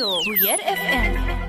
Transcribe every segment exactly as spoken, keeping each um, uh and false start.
Bûyer F M.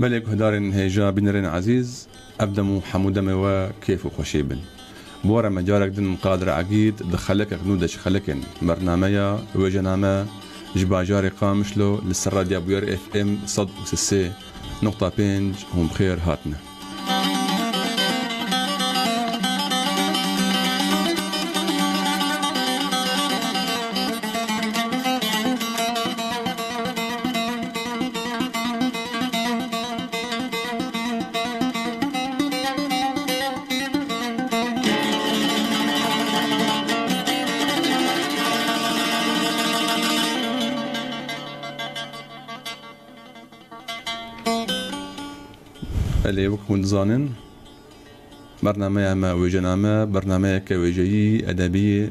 Belê guhdarên hêja, bînerên ezîz, ev dem û hemû demê we kêf û xweşî bin. Bi we re me carek din Qadir Egîd di xelekek nû de ji xelekên bernameya Wêjename ji bajarê Qamişlo li ser Radya Bûyer F M sed û sê nokta pênc hûn bi xêr hatine. Belê, wek hûn dizanin, bernameya me Wêjename, bernameyeke wêjeyî, edebî,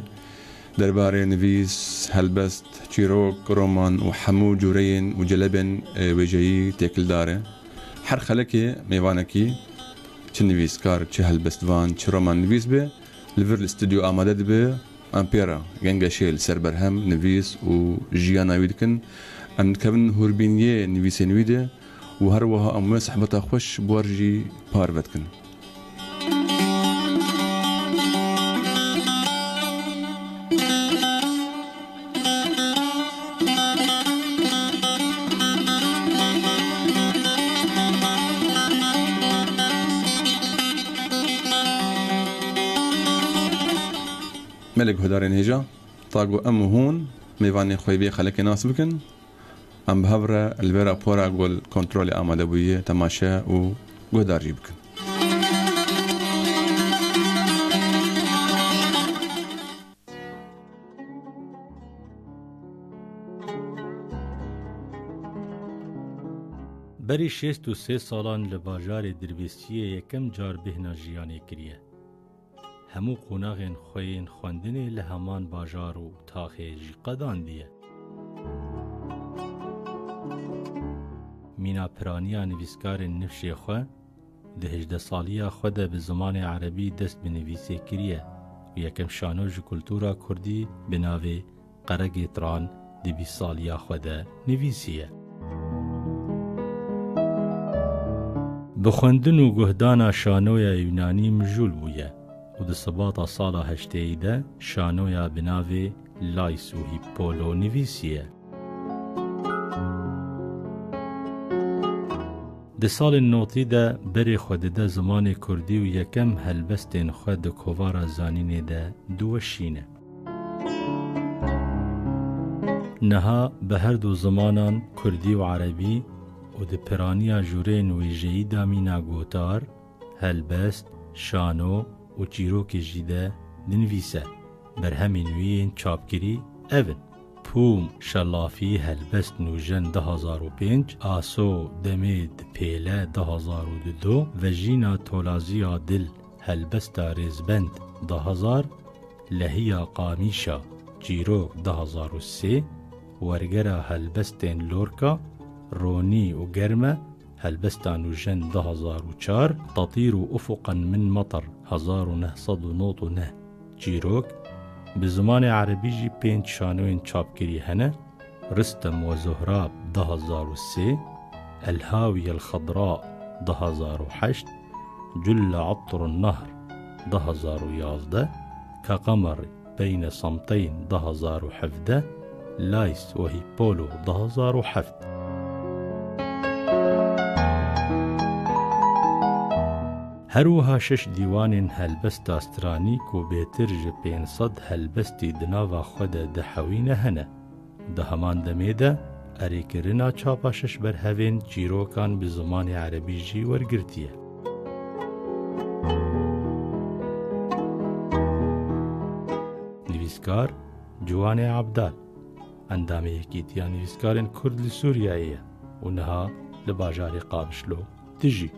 derbarê nivîs, helbest, çîrok, roman û hemû cûreyên û celebên, e, wêjeyî têkildar e. Her xelekê mêvanekî, çi nivîskar, çi helbestvan, çi romannivîs be, li vir li stûdyo amade dibe. Em pê re gengeşê li ser berhem, nivîs û jiyana wî dikin. Em dikevin hûrbîniyê nivîsên wî de û her wiha em wê sohbeta xweş bi we re jî parve dikin. Belê guhdarên hêja, ta ku em û hûn mêvanê xwe yê vê xelekê nas bikin, em bi hev re li vê rapora ku li kontrolê amade bûye temaşe û guhdar jî bikin. Berî şêst û sê salan li bajarê Dirbêsiyê yekem car bêhna jiyanê kiriye. Hemû qonaxên xwe yên xwendinê li heman bajar û taxê jî qedandiye. Mîna piraniya nivîskarên nifşê xwe di hejdeh saliya xwe de bi zimanê erebî dest bi nivîsê kiriye û yekem şano ji kultura kurdî bi navê Qeregê Tran di bîst saliya xwe de nivîsiye. Bi xwendin û guhdana şanoya Yûnanî mijûl bûye û di sibata sala heşteyî de şanoya bi navê Lays û Hîpolo nivîsiye. Di salên notî de berê xwe dide zimanê kurdî û yekem helbestên xwe di kovara zanînê de diweşîne. Niha bi her du zimanan kurdî û erebî û di piraniya jûreyên wêjeyî de mîna gotar, helbest, şano û çîrokê jî de dinivîse. Berhemên wî yên çapkirî ev in: Pûm, Şelafî, Helbest Nûjen du hezar û pênc, Aso, Demê di Pêle du hezar û du, Vejîna Tolaziya Dil, Helbesta Rêzbend du hezar, Lehiya Qamîşa, Çîrok du hezar û sê, Wergera Helbestên Lorka, Ronî û Germe, Helbesta Nûjen du hezar û çar, Tetîr û Ufuqen Min Meter hezar û neh sed û nod û neh, Çîrok, bi zimanê erebî jî pênc şanoyên çapkirî hene, Ristem we Zohrab du hezar û sê, El Hawiye El Xedra du hezar û heşt, Culle Etrun Nahr du hezar û yazdeh, Ka Qemerî Beyne Semteyn du hezar û hevdeh, Lays we Hîpolo du hezar û heft. Her wiha şeş dîwanên helbesta stranî ku bêtir ji pênc sed helbestî di nava xwe de dihewîne hene. Di heman demê de erêkirina çapa şeş berhevên çîrokan bi zimanê erebî jî wergirtiye. Nivîskar Ciwanê Abdal, endamê Yekîtiya Nivîskarên Kurd li Sûriyeyê ye û niha li bajarê Qamişlo dijî.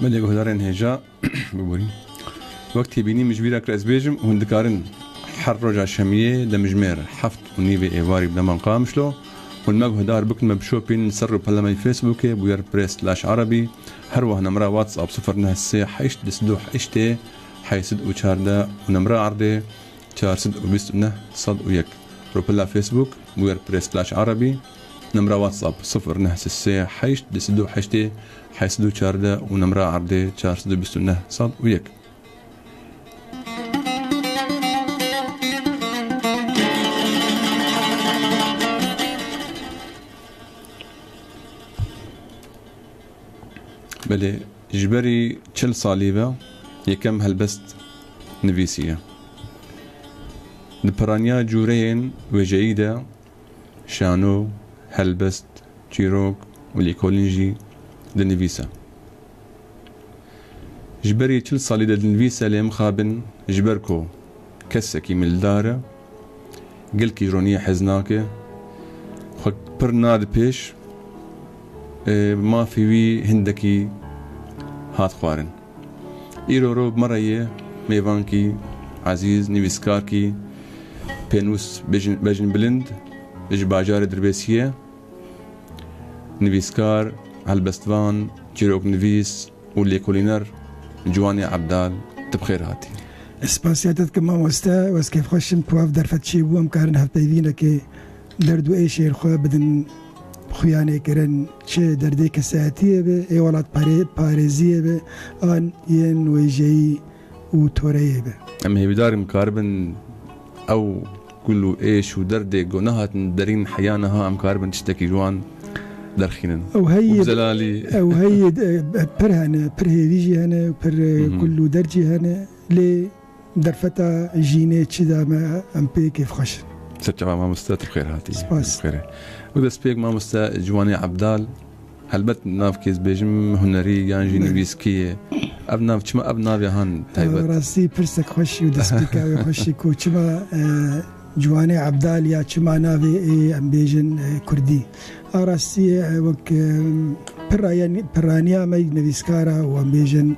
Belê guhdarên hêja, biborîn. Wek têbînî min ji bîra kir ez bêjim, hûn dikarin her roja şemiyê demjimêr heft û nîvê êvarî bi dema Qamişlo, hûn me guhdar bikin, me bişopînin li ser rûpela me Facebookê, Bûyer Press slash Erebî, her wah nemra WhatsApp sifir neh sê heşt du sed û heştê heşt sed û çardeh û nemra erdê çar sed û bîst û neh sed û yek. Rûpela Facebook, Bûyer Press slash Erebî, nemra WhatsApp sifir neh sê sê heşt du sed û heştê heşt sed û çardeh û nemra erdê çar sed û bîst û neh sed û yek. Belê, ji berî çil salî ve yekem helbest nivîsiye. Di piraniya cûreyên wêjeyî de şano, helbest, çîrok û lêkolîn jî dinivîse. Ji berî çil salî de dinivîse, lê mixabin ji ber ku kesekî mildar e, gelkî ji roniyê hez nake, xwe pir nade pêş, e, mafê wî hindekî hat xwarin. Îro ro bi me re ye mêvankî ezîz, nivîskarkî pênûs bejn-, bejnbilind ji bajarê Dirbêsiyê, nivîskar, helbestvan, çîroknivîs û lêkolîner Ciwanê Ebdal, tu bi xêr hatî. Ez spasiya te dikim mamoste, ez kêfxweş im ku ev derfet çêbû, em karin hevpeyvînekê derd û êşên xwe bidin xuyanêkirin, çi derdê kesayetiyê be, ê welat parê-, parêziyê be, an yên wêjeyî û toreyê be. Em hêvîdar in karibin ew kul û êş û derdê ku nehatin derîn heya niha em karibin tiştekî ji wan derxînin. Ew heyî, Û bi zelalî. Ew heyî, e, pir hene, pir hêvî jî hene, pir, e, Hı hı. kul û derd jî hene. Lê derfeta jînê çi da me, em pê kêfxweş in. Serçava mamoste, tu bi xêr hatî. Spas. Tu bi xêr. Û destpêk mamoste Ciwanê Ebdal, helbet navkê ez bêjim hunerî yan jî Ne. nivîskî ye. Ev nav çima ev navê han taybet? Rastî pirsek xweş û destpêka wê xweş e ku çima, e, Ciwanê Ebdal ya çima navê ê em bêjin, e, kurdî. A rastî, e, wek, e, pira-, piraniya me nivîskara û em bêjin,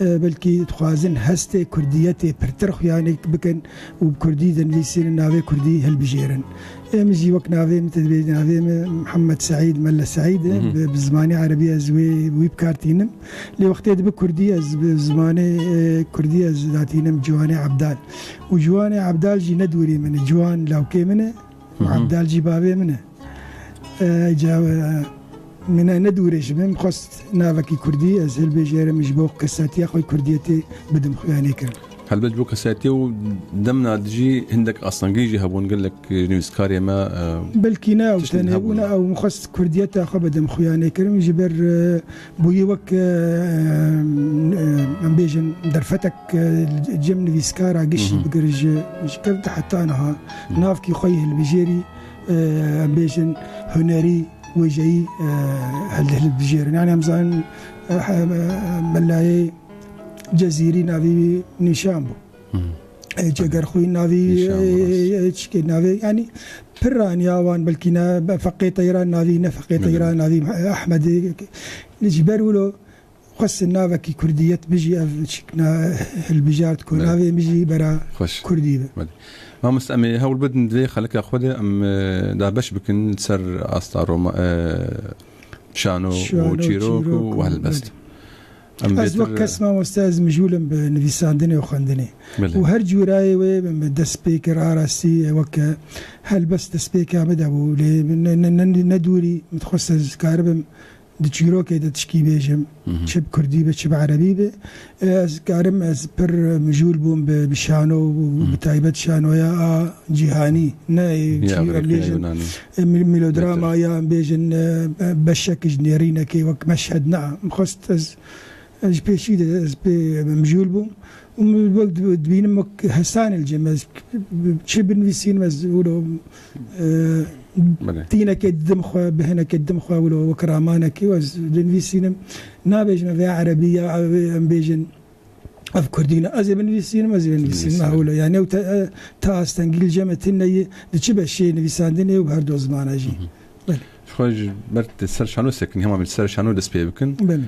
e, belkî dixwazin hestê kurdiyetê pirtir xuyanê bikin û bi kurdî dinivîsînin, navê kurdî hilbijêrin. Em jî wek navê min, te dibê navê min Mihemed Seîd, Melle Seîd e, Hı hı. bi, bi zimanê erebî ez wê, wî bi kar tînim. Lê wextê dibe kurdî ez bi zimanê, e, kurdî ez datînim Ciwanê Ebdal. Û Ciwanê Ebdal jî ne dûrê min e, Ciwan lawkê min e, û Hı hı. Ebdal jî bavê min e. E, ca, e, min e ne dûrê ji min, xwest navekî kurdî ez hilbijêrim ji bo kesatiya xwe kurdiyetê bidim xuyanê kirin. Helbet ji bo kesayetiyê û demna dijî hindek astengî jî hebûn gelek nivîskarê me, e, Belkî ne ew tiştên tenê hebûn. Bûne, ew min xwest kurdiyeta xwe bi demxuyanê kirin, ji ber, e, bûyî wek, e, e, em bêjin derfetek, e, cem nivîskara gişî Hı hı. bigir ji, ji kevte heta niha Hı. navkî xwe yî hilbijêrî, e, em bêjin hunerî, wêjeyî, e, hil-, hilbijêrin. Yani em zanin, e, e, melayê Cezîrî navî wî Nîşan bû. Hı. E, Cegerxwîn navî, Nîşan bû, rast. E, e, çikê navê, yani pir raniya wan, belkî ne, be-, Feqê Teyran navî, ne Feqê Hı. Teyran navî, e, Ehmedê. Ji ber wilo xwestin navekî kurdiyet bijî, ev çik na hilbijart ku Belê. navê min jî bera Xweş. kurdî be. Belê. Mamoste, em ê hewl bidin di vê xelika xwe de em, e, dabeş bikin ser asta Roma, e, şano û Şano, çîrok û çîrok û, helbest. belê. Em Ez bêtir wek kes mamoste, ez mijûl im bi nivîsandinê û xwendinê. Belê. Û her cûrayê wê min bi dest pê kir, arastî weke helbest destpêka min de bû. Lê ne, ne, ne, ne dûrî min dixwest ez karibim di çîrokê de tişkî bêjim. Hı hı. Çi bi kurdî be, çi bi erebî be. Ez karim, ez pir mijûl bûm bi, bi şano û Hı. bi taybet şanoya a cîhanî. Ne, Ya çî-, Amerîkaya, em bêjin, Yunanî. e, mil-, melodrama Bêtir. ya, em bêjin, e, beşek ji nêrînekê wek meşhed na. Min xwest ez, ez ji pêşî de ez pê mijûl bûm. Û min wek di-, dibînim wek hesanê li cem ez çi binivîsînim ez wilo, e, Belê. tînekê didim xwe, bi hinekê didim xwe wilo wek ramanekê ez dinivîsînim. Nabêjim ev ya erebî ya, ev em bêjin ev kurdî ne. Ez ê binivîsînim, ez ê binivîsînim. Binivîsînim. Ha wilo. Yani ew te, e, ta astengî li cem e tune ye, di çi beşê nivîsandinê û bi her do zimana jî. Hı hı. Belê. Ji xwe ji ber te ser şano sekinî, hema ser şano dest pê bikin. Belê.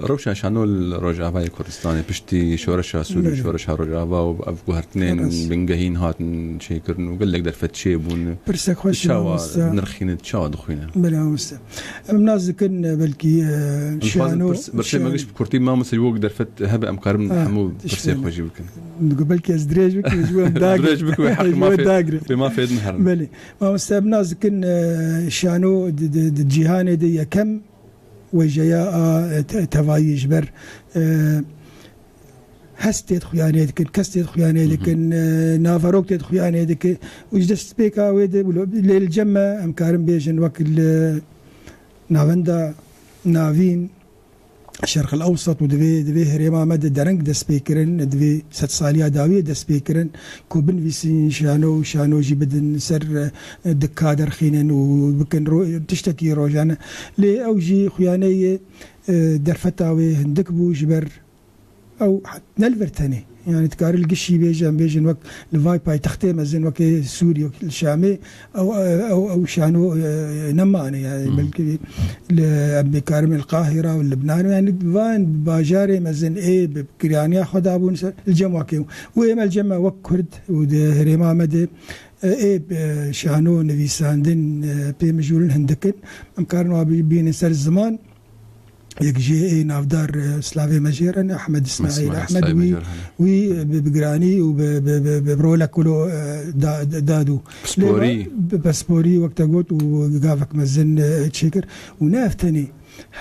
Rewşa şano li Rojavayê Kurdistanê piştî şoreşa Sûrî, Belê. şoreşa Rojava û ev guhertinên Rast. bingehîn hatin çêkirin û gelek derfet çêbûn. Pirsek xweş e, Çawa mamoste. nirxîne, çawa dixwîne? Belê, mamoste. Em nas dikin, belkî, e, Em dixwazin şano, pirs-, pirsê me şano. giş bi kurtî, mamoste, ji bo derfet hebe em karin Ha, hemû pirsê tiştine. xwe jî bikin. Digo belkî ez dirêj bikim, ji bo em dagir. Dirêj bikin, wê Ji heqî bo mafê, dagir. wê mafê din herin. Belê. Mamoste, em nas dikin, e, şano di, di, di cîhanê de yekem wêjeya a, e, te-, tevayî ji ber, e, hest tê dixuyanê dikin, kes tê dixuyanê Hı hı. dikin, e, naverok tê dixuyanê dikin. Û ji destpêka wê de wilo, lê li cem me em karin bêjin wek li navenda navîn Şerq el Ewsat û divê, divê herêma me de dereng dest pê kirin, divê sedsaliya dawiyê dest pê kirin ku binivîsîn şano û şano jî bidin ser, e, dika derxînin û bikin ro-, tiştekî rojane. Lê ew jî xuyaneyê, e, derfeta wê hindik bû ji ber ew ne li vir tenê. Yani dikarî li gişî bêje, em bêjin wek li vay paytextê mezin wekê Sûrî, wek li Şamê, ew, ew, ew şano, e, nemane. Yani Hmm. belkî li, em bikarim li Qahira û Libnan, yani van bajarê mezin ê bi kiraniya xwe dabûn ser, li cem wekê. Û ê me li cem me wek Kurd û di herêma me de, e, ê, e, şano nivîsandin, e, pê mijûlin hindikin. Em karin wa bi-, bînin ser ziman. Yek jê ê navdar, e, slavê me jê re ne, Ehmed Îsmaîl Îsmaîl Ehmed, Îsmaîl wî, Mecar, hene. wî, e, bi, bi giranî û bi, bi, bi, bi rolek wilo, e, da, da, dadû. Pisporî. Lê bi pisporî wek te got û gavek mezin, e, çêkir. Û ne ev tenê.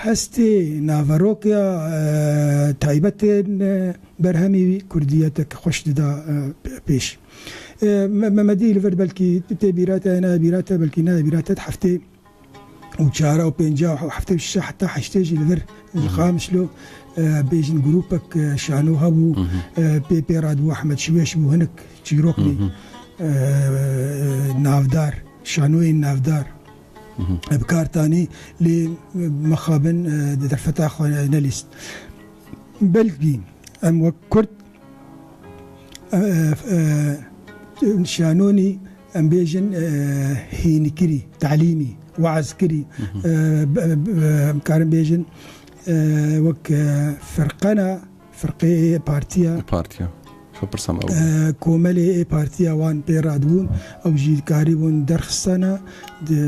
Hestê naverok ya, e, taybetên, e, berhemî wî kurdiyetek xweş dida, e, pê-, pêş. E, Me-, Memedî li vir belkî tê bîra te, ne bîra te, belkî ne bîra te, heftê û çara û pênca û heftê û şeş heta heştê jî li vir li Hı hı. Qamişlo, e, bêjin grûpek, e, şano hebû, Hı hı. e, pê, pê radibû Ehmed Şiwêş bû, hinek çîroknî, Hı hı. e, navdar, şanoyên navdar, Hı hı. e, bi kar tanî, lê, e, mixabin, e, di derfeta xwe nelîst. Belkî em wek Kurd, e, e, e, şanonî, em bêjin, e, hînkirî, talîmî, weazkirî, Hı hı. e, be-, be-, em karin bêjin, e, wek, e, firqena, firqeyê partiya, Partiya. Xwe pirsam ew. e, komelê ê partiya wan pê radibûn, ew jî dikarîbûn derxistana di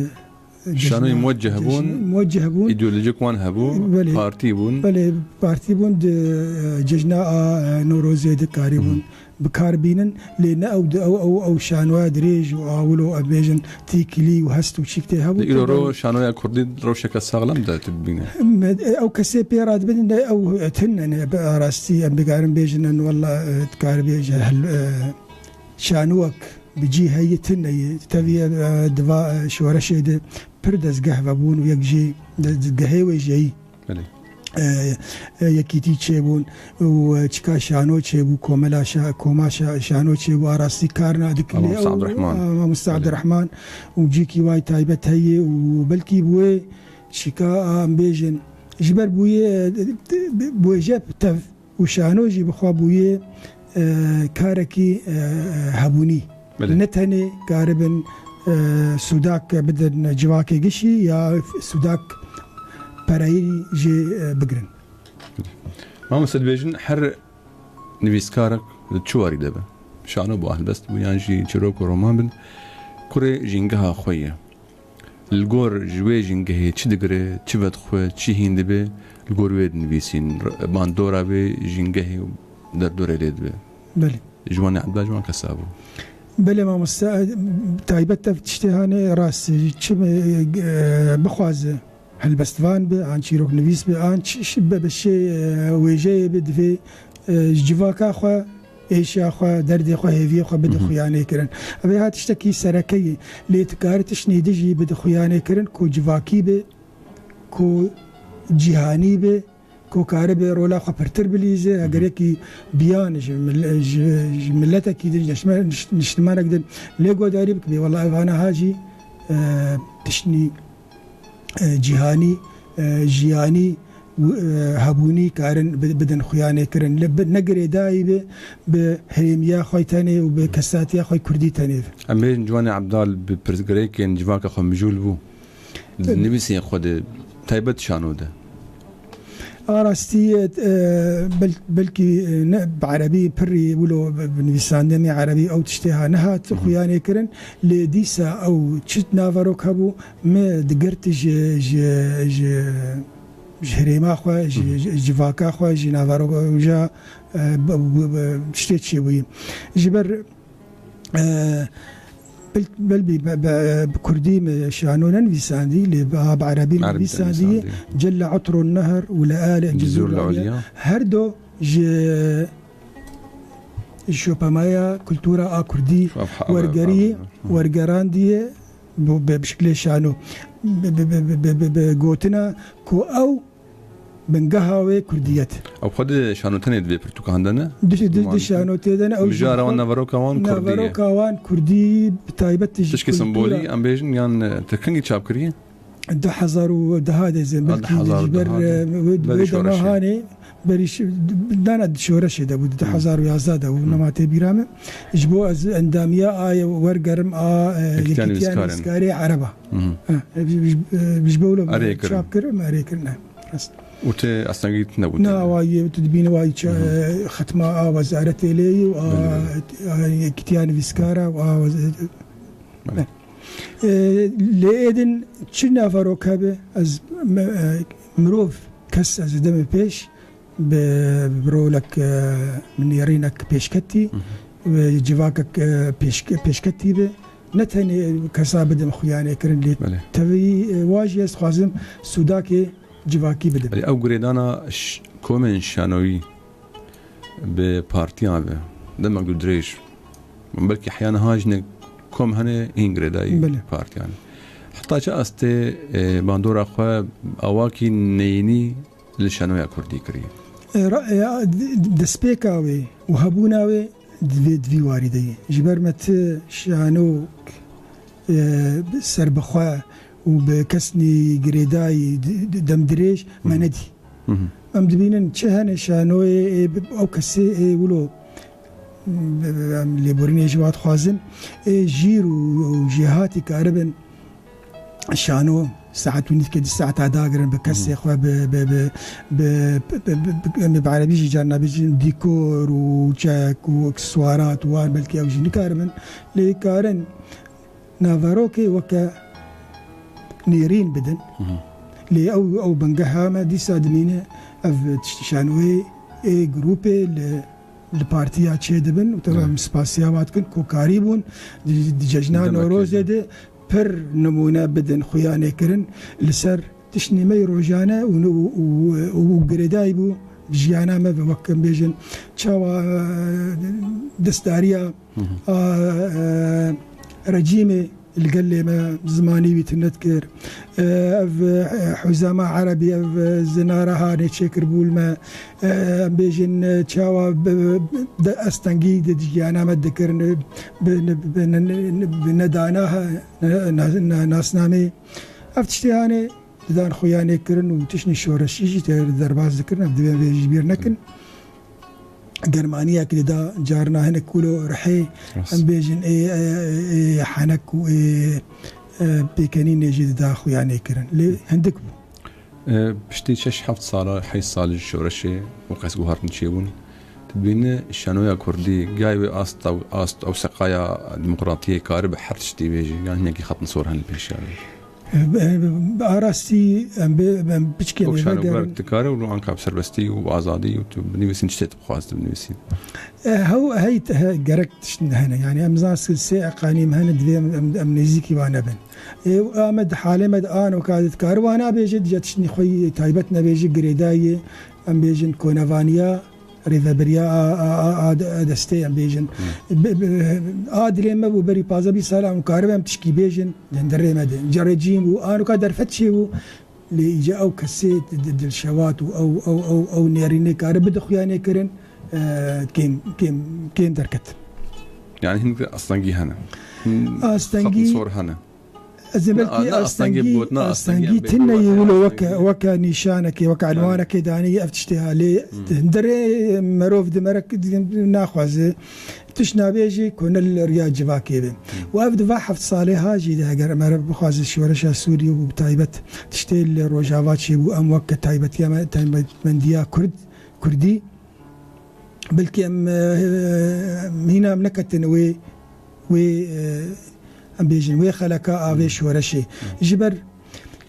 Şanoyê cejna, muweceh bûn, cejna muweceh bûn. Îdeolojik wan hebû, Belê. Partî bûn. Belê, partî bûn, di, e, cejna a, e, Newrozê de karî bûn. Hı hı. Bi kar bînin, lê ne ew di, ew, ew, ew şanoya dirêj û awil û em bêjin têkilî û hest û çîk tê hebû. Di îro ro şanoya kurdî rewşeke saxlem de tu dibîne. Me, e, ew kesê pê radibin, ne ew, e, tune ne, bi rastî em bikarin bêjin, en wella, e, dikaribê ji hel-, e, şanowek bi cî heye tune ye. Tevî, e, diva, e, şoreşê de pir dezgeh vebûn û yek jî de-, dezgehê wê jeyî. Belê. E, e, yekîtî çêbûn û, e, çika şano çêbû, komela şa-, koma şa-, şano çêbû, a rastî kar nadikilê Mamoste ew, Abdurrahman. A, Mamoste Belê. Abdurrahman û cîkî way taybet heye û belkî bi wê çika, a, em bêjin, ji ber bûyê, e, bi wê jê tev û şano jî bi xwe bûyê, e, karekî, e, hebûnî. Belê. Ne tenê karibin, e, sûdak bidin civakê gişî ya sûdak pereyî jê, e, bigirin. Mamoste dibêjin her nivîskarek di çi warî de be. Şano bû, helbest bû yan jî çîrok û roman bin. Kurê jîngeha xwe ye. Li gor ji wê jîngehê çi digire, çi vedixwe, çi hîn dibe, li gor wê dinivîsîn. R-, bandora wê jîngehê û derdorê lê dibe. Belê. Ji wan Ebdal ji wan kesa bû. Belê mamoste, taybet ev tiştê hane rast. Çi, e, bixwaze helbestvan be, an çîroknivîs be, an çi, şi-, be, be şê, e, wêjeyê be, divê, e, ji civaka xwe êşiya xwe, derdê xwe, hêviyê xwe bide Hı hı. xuyanê kirin. Ev ê ha tiştekî sereke ye. Lê tu karî tiştnî di jî bide xuyanê kirin ku civakî be, ku cîhanî be, ku karibe rola xwe pirtir bilîze. Hı hı. Heger yekî biyan ji mil-, ji, ji miletekî din, ji neşme-, niş-, niştimanek din lê guhdarî bikibê. Wela ev hane ha jî, e, tiştnî e, cîhanî, e, jiyanî û, e, hebûnî karin bi-, bidin xuyanê kirin. Li bi-, ne girêdayî bi, bi herêmiya xwe tenê û bi kesatiya xwe kurdî tenê bi. Em bêjin Ciwanê Ebdal bi pirsgirêkên civaka xwe mijûl bû. Di Evet. nivîsên xwe de, taybet şano de. A rastî, e, bel-, belkî, e, ne bi erebî pirrî wilo bi, bi nivîsandinê erebî ew tiştê ha nehat Hı hı. xuyanê kirin. Lê dîsa ew çi naverok hebû, me digirt ji, ji, ji, ji herêma xwe, ji, Hı hı. ji, ji vaka xwe, ji naveroja, e, b-, b-, b-, tiştê çêbûyî. Ji ber, e, bel-, belbî be-, be-, bi kurdî me şano nenivîsandî, lê bi, bi erebî Erebî nivîsandî, nivîsandî. Celle utrun nehr û le ale Cizûr cizûr le le ulya. Her do ji şopemaya kultura a kurdî Şof-, wergerî, Hı. wergerandiye, Bo, be, bi şiklê şano. Bi, bi, bi gotina ku ew bingeha wê kurdiyet. Ew xwe di şano tenê di vê pirtûkan de ne? Di, di, di şano tê de ne, ew Mijara wan naveroka wan kurdî ye. Naveroka wan kurdî, bi taybet ji Tişkî kultura. Simbolî, em bêjin, yan, e, te kengî çap kiriye? Du hezar û deh de zin, Ha, belkî du hezar û deh de. Ji ber, e, wê, Berî wê dema şoreşê. Hanê, Berî şi-, dana di şoreşê de bû, di du hezar û yazdeh de bû, Hı. nema tê bîra min. Ji bo ez endamiya a wergerim a, e, Yekîtiya Yekîtiya Nivîskarên. Nivîskarê Ereba. Hı hı. Ha, e, ji, ji, e, ji bo wilo Erê kirin. çap kirim, erê kirin, ne. Rast. Û tê astengî tune bû Na, tê. Wayî, tu dibînî wayî çi, Hı hı. e, xetma a wezaretê lê yî û a, Belê, belê. a, Yekîtiya Nivîskara û a wez-, Belê. E, lê êdin çi naverok hebe, ez me-, e, mirov, kes ez dime pêş, bi, bi rolek, e, min nêrînek pêşketî, Hı hı. ve civakek, e, pêşke-, pêşketî be. Ne tenê kesa bidim xuyanê kirin, lê Belê. tevî, e, wa jî ez dixwazim sûdakê civakî bidim. Belê, ew girêdana ş-, komên şanoyî bi partiyan ve demek du dirêj. Belkî heya niha jî ne kom hene hîn girêdayî Belê. partiyan. Heta çi astê, e, bandora xwe awakî neyînî li şanoya kurdî kiriye? E, ra-, e, a, d-, d-, destpêka wê û hebûna wê di vê, di vî warî de ye. Ji ber me ti şanok, e, serbixwe û bi kesnî girêdayî di, di, demdirêj me Hı. nedî. Hı hı. Em dibînin çi hene şanoyê, ê, bi, ew kesê, ê, wilo, em lêborînê ji wan dixwazin, ê, jîr û, û jêhatî karibin şano saet û nîvkê di saeta dagirin bi kesê Hı hı. xwe, bi, bi, bi, bi, bi, bi, bi, em ê bi erebî jî carna bêjin dîkor û çek û ekseswarat û wan belkî ew jî nikaribin. Lê karin naverokê weke nêrîn bidin. Lê ew, ew bingeha me dîsa dimîne, ev tiştî şanoyê ê grûpê li, li partiya çêdibin û te em spasiya wan dikin, kokarî bûn, di, di cejna Newrozê de pir nimûne bidin xuyanê kirin li ser tiştî me yê rojane û, û, û, û girêdayî bû jiyana me ve, wek em bêjin çawa, e, destdariya, a, e, rejîmê li gelê me zimanî wî tune dikir. E, ev, e, huzama erebî, ev, e, zinara hanê çêkirbû li me. E, em bêjin, e, çawa bi, bi, de astengî di jiyana me dikirin, bi, bi, bi, bi nedana, ne, ne, ne, nasnamê. Ev tiştê hanê didan xuyanê kirin û tiştî şoreşî jî te derbas dikirin, ev divê vê ji bîr nekin. Germaniyek dida carna hinek kulo rihê, Rast. em bêjin ê, ê, ê henek û ê, ê pêkenînê jî dida xuyanê kirin. Lê hindik bû. E, piştî şeş heft sala, heşt sal ji şoreşê û qesguhartin çêbûn, tu dibînî şanoya kurdî gayê wê ast ew, ast ew seqaya demokratiyê karibe her tiştî bêjî, yan hinekî xetn sor hene li pêşiya wê? Bi, bi, bi arastî em bi, em piçkê Wek mêve şanoger gerin. Dikare û anka bi serbestî û azadî û tu binivîsîn tiştê tu bixwaz tu binivîsîn. E, hew, hey, he, gerek tiştin hene. Yani em zasin sê eqanîm hene, divê em, em, em nêzîkî wan nebin. E, û a me di halê me de an weka dikare wana bêje, dija tiştî xwe yê taybet nebêje, girêdayî, em bêjin konevaniya, rêvebiriya a, a, a, a de-, a destê, em bêjin. Bi, bi, a dilê me bû berî pazdeh bîst sal em karibe em tişkî bêjin, di hundirê me de. Ca rejîm bû, an weka derfet çêbû, lê îca ew kesê di, di dilşewat û ew, ew, ew, ew nêrînê kare bide xuyanê kirin, e, kêm, kêm, kêm derket. Yani hin astengî hene. Hin Astengî xetn sor hene. Ez ê Ne, belkî ne astengî astengî, bût, ne astengî astengî em bêjin tine yî wilo weke weke, astengî. Weke nîşanekê, weke Yani. Elwanekê danî ev tiştê halê. Hmm. Di hundirê merov di merek naxwaze. Tişt nabêjî ku ne li riya civakê be. Hmm. Û ev di va heft salê ha jî de eger mere bixwaze şoreşa Sûrî û bi taybet tiştê li Rojava çêbû, em weke taybetiya me, taybetmendiya Kurd, Kurdî, belkî em, e, hîna em neketin wê, wê, e, em bêjin, wê xeleka a vê şoreşê. Ji ber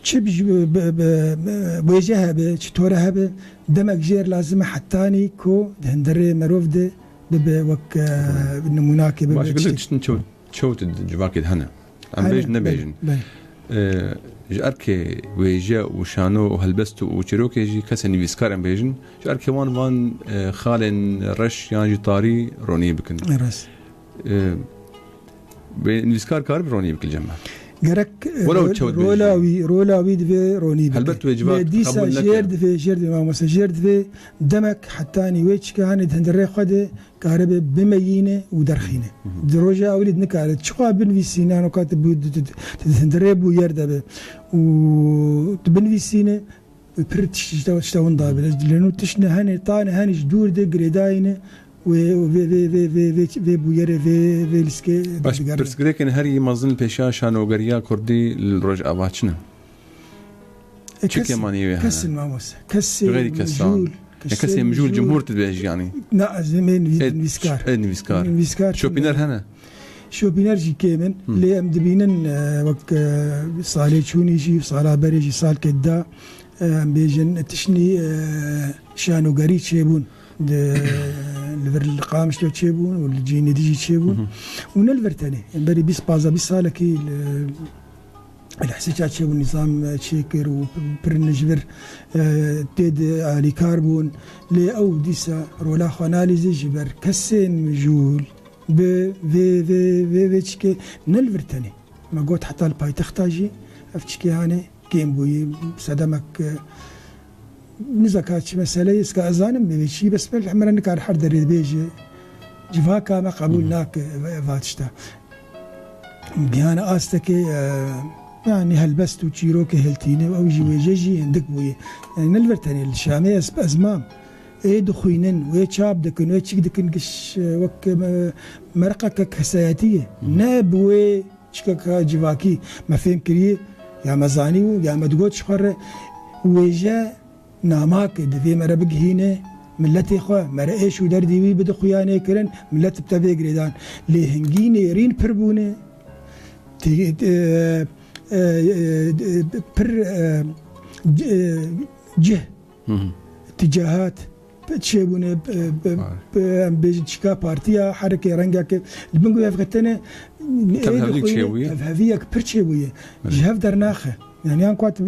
çi bi, bi, bi, bi, wêje hebe, çi tore hebe, demek jêr lazim e hetanî ku di hundirê merov de bibe wek, e, nimûnakê, bibe Baş, gelek tiştê. Tiştin çew, çew di civakê de hene. Em Hene, bêjin, belê, nebêjin. Belê. E, ji erkê wêje û şano û helbest û çîrokê jî kesê nivîskar em bêjin, ji erkê wan van, e, xalên reş yan jî tarî ronî bikin. Rast. E, wê nivîskar karibe ronî bike li cem me. Gerek, e, Welew rol-, çewt be rola jî. Wî, rola wî divê ronî bike. Helbet wê civak Lê dîsa qebûl neke. Jêr divê, jêr divê, mamoste, jêr divê demek hetanî wê çike hanê di hundirê xwe de karibe bimeyîne û derxîne. Hı hı. Di roja ewilî de nikare. Çiqa binivîsîne, ano ka tu bû, tu, tu, tu di hundirê bû yer de be. Û tu binivîsîne, pir tişt-, tişta, tişta winda be. Lê nû tişt ne hene, ta ne hene ji dûr de girêdayîne wê, wê, vê, vê, vê, vê, vê bûyerê, vê, vê lîskê Baş, digerine. Pirsgirêkên herî mezin pêşiya şanogeriya kurdî li Rojava çi ne? E, Çi kes-, kemanî wê hene? Kesin mamoste. Kesê Xeyrî kesan. mijûl, Ya kesê kesê mijûl mijûl. Cumhur tu dibêjî yanî? Na, ez ê nivî-, Ê, nivîskar. ê nivîskar. Nivîskar Şopîner hene? Şopîner jî kêm in. Hı. Lê em dibînin, e, wek, e, salê çûnî jî, sala berê jî, salkê da, e, em bêjin, tiştî, e, şanogerî çêbûn. Di, li vir li Qamişlo çêbûn û li cihên dî jî çêbûn. Hı hı. Û ne li vir tenê. Em berî bîst, pazdeh bîst salekî li, li Hesîça çêbûn, nîzam, e, çêkir û pir ji vir, e, tê de alîkar bûn. Lê ew dîsa rola xwe nalîzî ji ber kesên mijûl bi vê, vê, vê, vê çikê ne li vir tenê. Me got heta li paytexta jî ev çikê hanê kêm bûyî, sedemek, e, nizaka çi mesele ye, ez ka ez zanim bê çi, bes belkî me re nikare her derê bêje. Civaka me qebûl Hı hı. nake va tişta. Gihane astekê, e, yanî helbest û çîrokê hiltîne, ew jî wêje jî hindik bûye. Yani ne li vir tenê, li Şamê ez, ez mam. Ê dixwînin, wê çap dikin, wê çik dikin, giş, e, wek, e, merqeke kesayetî ye. Hı. Ne bi wê çikeka civakî me fêm kiriye, ya me zanî û ya me digot ji xwe re, wêje namake divê me re bigihîne, miletê xwe, me re êş û derdê wî bide xuyanê kirin, milet bi te bê girêdan. Lê hingî nêrîn pir bûne. Tê-, e, e, e, pir, e, c-, e, cih, Hı hı. ticahat, çêbûne, e, e, Var. e, em bêjin çika partiya, herikê rengeke, li bin ku hevketene, Tabii ê hevdî dixwîne, çêbûye. Ev heviyek pir çêbûye. Evet. Ji hev dernaxe. Yani yan kuat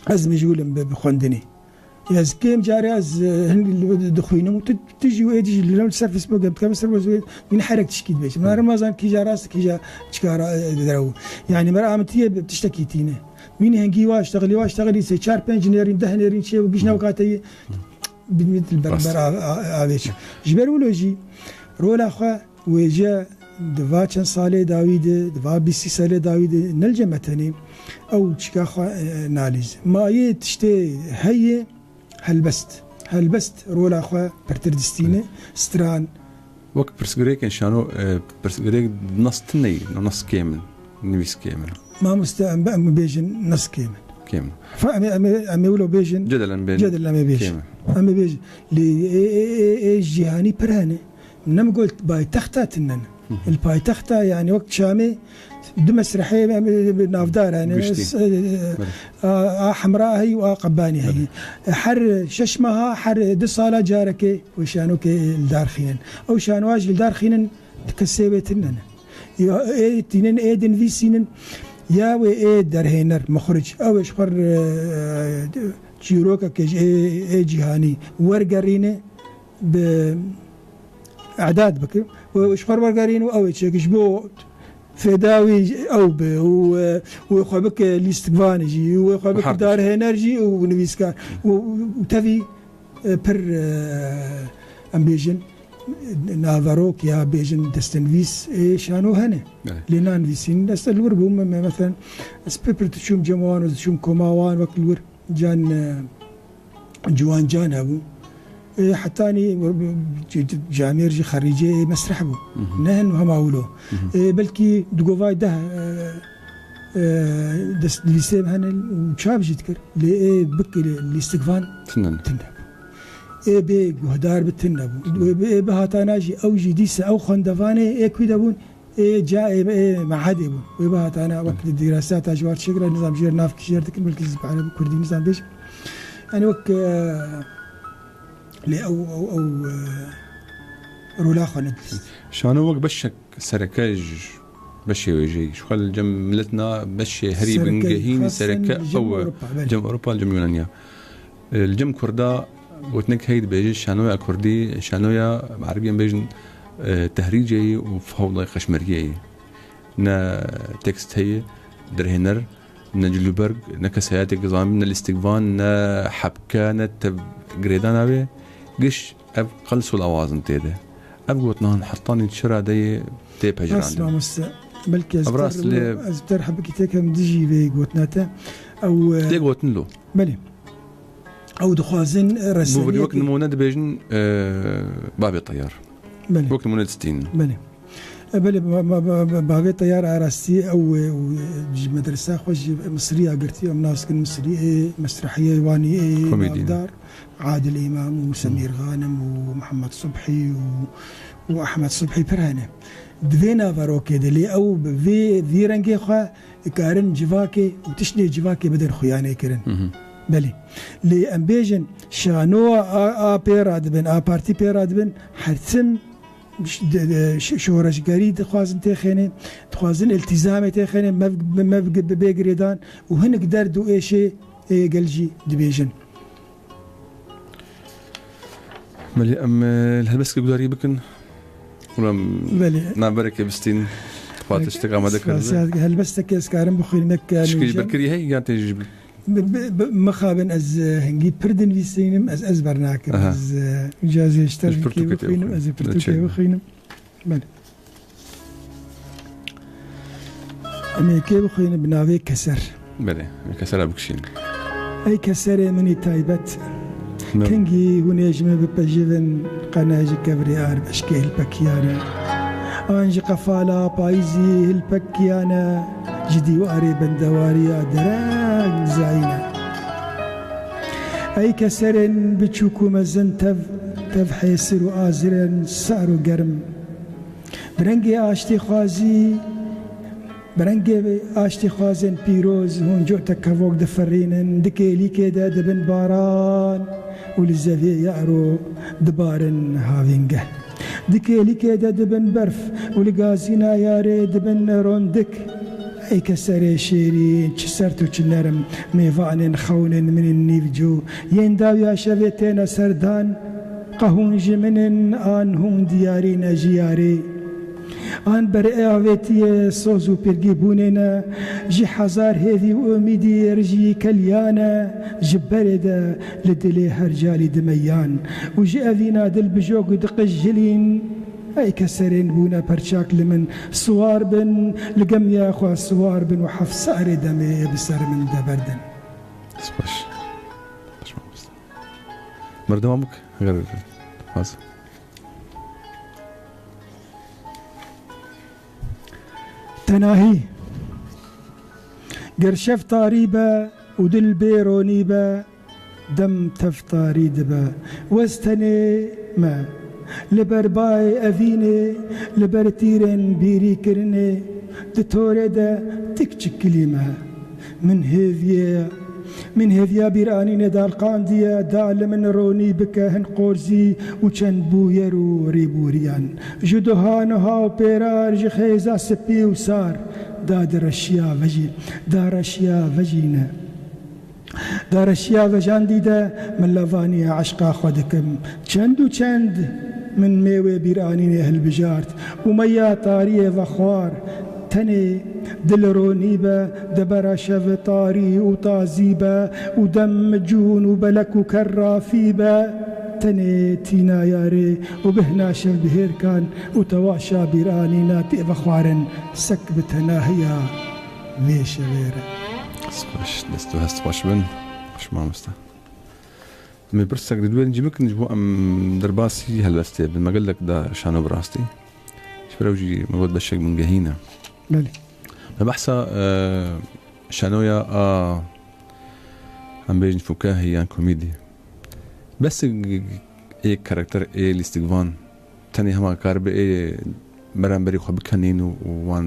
ez mecbûl im bi, bi xwendinê. Ez kêm carê ez, e, hin dixwînim û tu, tu jî wê jî li ser Facebook em dikevin ser wê wîne herek tişkî dibêjim. Hı. Min nazan kîja rast kîja çika ra, e, derew. Yani mera amitiyê bi tiştekî tîne. Wîne hengî wa ştexilî, wa ştexilî sê çar pênc nêrîn, deh nêrîn çê û giş newkateyî. Hı. Bin mit li ber, Rast. ber a, a, avêt. Ji ber wilo jî rola xwe wêje di va çend salê dawî de, di va bîstî salê dawî de ne li cem me tenê ew çika xwe, e, nalîze. Ma yê tiştê heye helbest. Helbest rola xwe pirtir distîne, Evet. stran. Wek pirsgirêkên şano, e, pirsgirêk nas tune ye, nas kêm in, nivîs kêm in. Mamoste em, em bêjin nas kêm in. Kêm in. Fa em, em, em ê wilo bêjin. Cedel em bêjin. Cedel em ê bêjin. Kêm in. Em ê bêjin. Lê ê, ê, ê, ê cîhanî pir hene. Ne min got paytexta tinen. Hı hı. Li paytexta, yani wek Şamê du mesrehê, e, navdar hene. Giştî. S-, e, Evet. a, a Hemra heyî û a Qebanî heyî. Evet. Her şeş meha, her du sala carekê wê şanokê li dar xînin. Ew şanoa jî li dar xînin, kesê wê tinen. Ya ê tînin, ê dinivîsînin, ya wê ê derhêner, muxric. Ew ê ji xwe, e, çîrokeke ji ê, ê cîhanî wergerîne, bi e'dad bike. Û ji xwe wergerîn û ew ê çêke ji bo fêda wî ew be û, e, wê xwe bike lîstikvanê jî, û wê xwe bike Muharrir. darhêner jî û nivîskar. Û, û tevî, e, pir, e, em bêjin, naverok ya bêjin destenivîs, e, şano hene. Evet. Lê nanivîsîn, ez li wir bûm, me, meselen, ez pir pir diçûm cem wan û diçûm koma wan wek li wir. Can, e, Ciwan Can hebû. E, hetanî, e, camêr jî xerîcê mesreh bû. Hı hı. Ne hin hema wilo. Hı hı. E, belkî du govay deh, e, e, destnivîsê hene û çap jî dikir. Lê ê bik lîstikvan Tune ne. tune bû. Ê bê guhdar bi tune bû. Hı. Ê bê, ê bihatana jî ew jî dîse ew xwendevanê ê ku de bûn. Ê ca ê, ê mehedê bû. Wê bihatana wek di dîraseta ji war çêkira nizam jêr nav kî jêr dikin, belkî ji bi erebî kurdî nizam bêjim. Yani wek, e, lê ew, ew, ew, e, rola xwe nedist. Şano wek beşek sereke ji beşê wêjeyî. Ji xwe li cem milet na beşê herî Sereke bingehîn xasen sereke li cem ew e. Ewropa, belê. Cem Ewropa, cem Yunaniya. E, li cem Kurda gotinek heye dibêje şanoya Kurdî, şanoya Erebiyên bêjin, e, tehrîcê ye û fewdayê qeşmeriyê ye. Ne tekst heye, derhêner, ne cilûberg, ne kesayeteke zamîn, ne lîstikvan, ne hebke, ne tev girêdana wê. Giş ev qels û lawazin tê de. Ev gotinan hetanî çira de yê tê Rast pejirandin. mamoste. Belkî ez Ev rast ter, lê ez ter hebekî têkem dijî vê gotina te. Ew, e, Lê gotin lo. Belê. Ew dixwazin, e, Bo vî wek reseniyekê nimûne dibêjin, e, bavê teyar. Belê. Wek nimûne distînin. Belê. E, belê, ba-, ba-, ba-, ba-, bavê teyar a rastî ew, e, û, e, ji medresa xwe ji Misriya girtî, em nas dikin Misrî, ê mesrehiyê wanî, ê Komedî. navdar, Adil Îmam û Semîr Xanim û Mihemed Subhî û, û Ehmed Subhî pir hene. Di vê naverokê de lê ew bi vê, vî rengê xwe dikarin civakê û tiştê civakê bidin xuyanê kirin. Hı hı. Belê. Lê em bêjin, şanoa a, a pê radibin, a partî pê radibin, her tim ş-, de, de, ş-, şoreşgerî dixwazin têxêne, dixwazin iltîzamê têxêne, mev, mev bi, bi bê girêdan û hinek derd û êşê ê gel jî dibêjin. Belê, em, e, li helbesteke gudarî bikin. Hûn em Belê. navbereke bistîn. Xwe tiştek amade kiribe. Spasiya, helbesteke ez karim bixwînim, mek, e, Tişkî ji nûjen. ber kirî heye, yan tê ji Bi, bi, bi, mixabin ez, e, hingî pir dinivîsînim, ez, ez bernakim. Aha. Ez, e, îcazê ji te Ji bikê pirtûkê tê bixwînim, bixwînim. ez ê Ne pirtûkê çek. bixwînim. Belê. Em ê kê bixwînin bi navê Keser. Belê, em ê Kesera bikişînin. Ey keserê min î taybet, Ne? kengî hûn ê ji min bipejivin, qene ji kevirê arbeşkê hilpekiyane. An ji qefala payîzî hilpekiyane, ji dîwarê bendewariya dereng zayîne. Ey keserên biçûk û mezin tev, tev hêsir û azirên sar û germ. Bi rengê aştîxwazî Bi rengê aştîxwazên pîroz hûn cotek kevok difirînin, di kêlîkê de dibin baran û li zevê yaro dibarin havîngeh. Di kêlîkê de dibin berf û li gazîna yarê dibin rondik. Ey keserê şêrîn, çi sert û çi nerm, mêvanên xewnên min ên nîvcû, yên dawiya şevê têne serdan, qe hûn ji min in an hûn diyarî ne ji yarê. An berê avêtiyê soz û pîrgîbûnê ne, ji hezar hêvî û umîdî rijî keliyan e, ji berê de li dilê her calî dimeyan û ji evîna dilbijok diqijilîn. Ey keserên bûne perçak li min, siwar bin, li gemiya xwe siwar bin û heft sarê demê bi ser min de berdin. Spas. Spas. Merdema bik, ger dixwaz. Tenahî. Ger şev tarî be û dil bê ronî be, dem tev tarî dibe. Wez tenê me. Li ber bayê evînê, li ber tîrên bîrîkirinê, di torê de tik çikilî me. Min hêviye, min hêviya bîranînê dalqandiye, da li min ronî bike hin qorzî û çend bûyer û rîbûriyan. Ji duha niha û pêrar, ji xêza spî û sar, da di reşiya vejî, da reşiya vejîne. Da reşiya vejandî de min levaniya eşqa xwe dikim. Çend û çend min mêwê bîranînê hilbijart û meya tariyê vexwar. Tenê dil ronî be, debera şev tarî û tazî be û dem cûn û belek û kerrafî be. Tenê tîna yarê û bihna şev bihêrkan û tewaşa bîranîna tê vexwarin, sek bi tenahiya vê şevê re. Spas, dest û hest xweş bin. Xweş mamoste. Em ê pirsek li duwên jî bikin, ji bo em derbasî helbestê bin. Me gelek da şano bi rastî. Ji ber ew jî me got beşek bingehîn e. Belê. Me behsa, e, şanoya a, em bêjin fukahî yan komîdî. Bes ê karakter ê lîstikvan tenê hema karibe ê beramberî xwe bikenîn û, û wan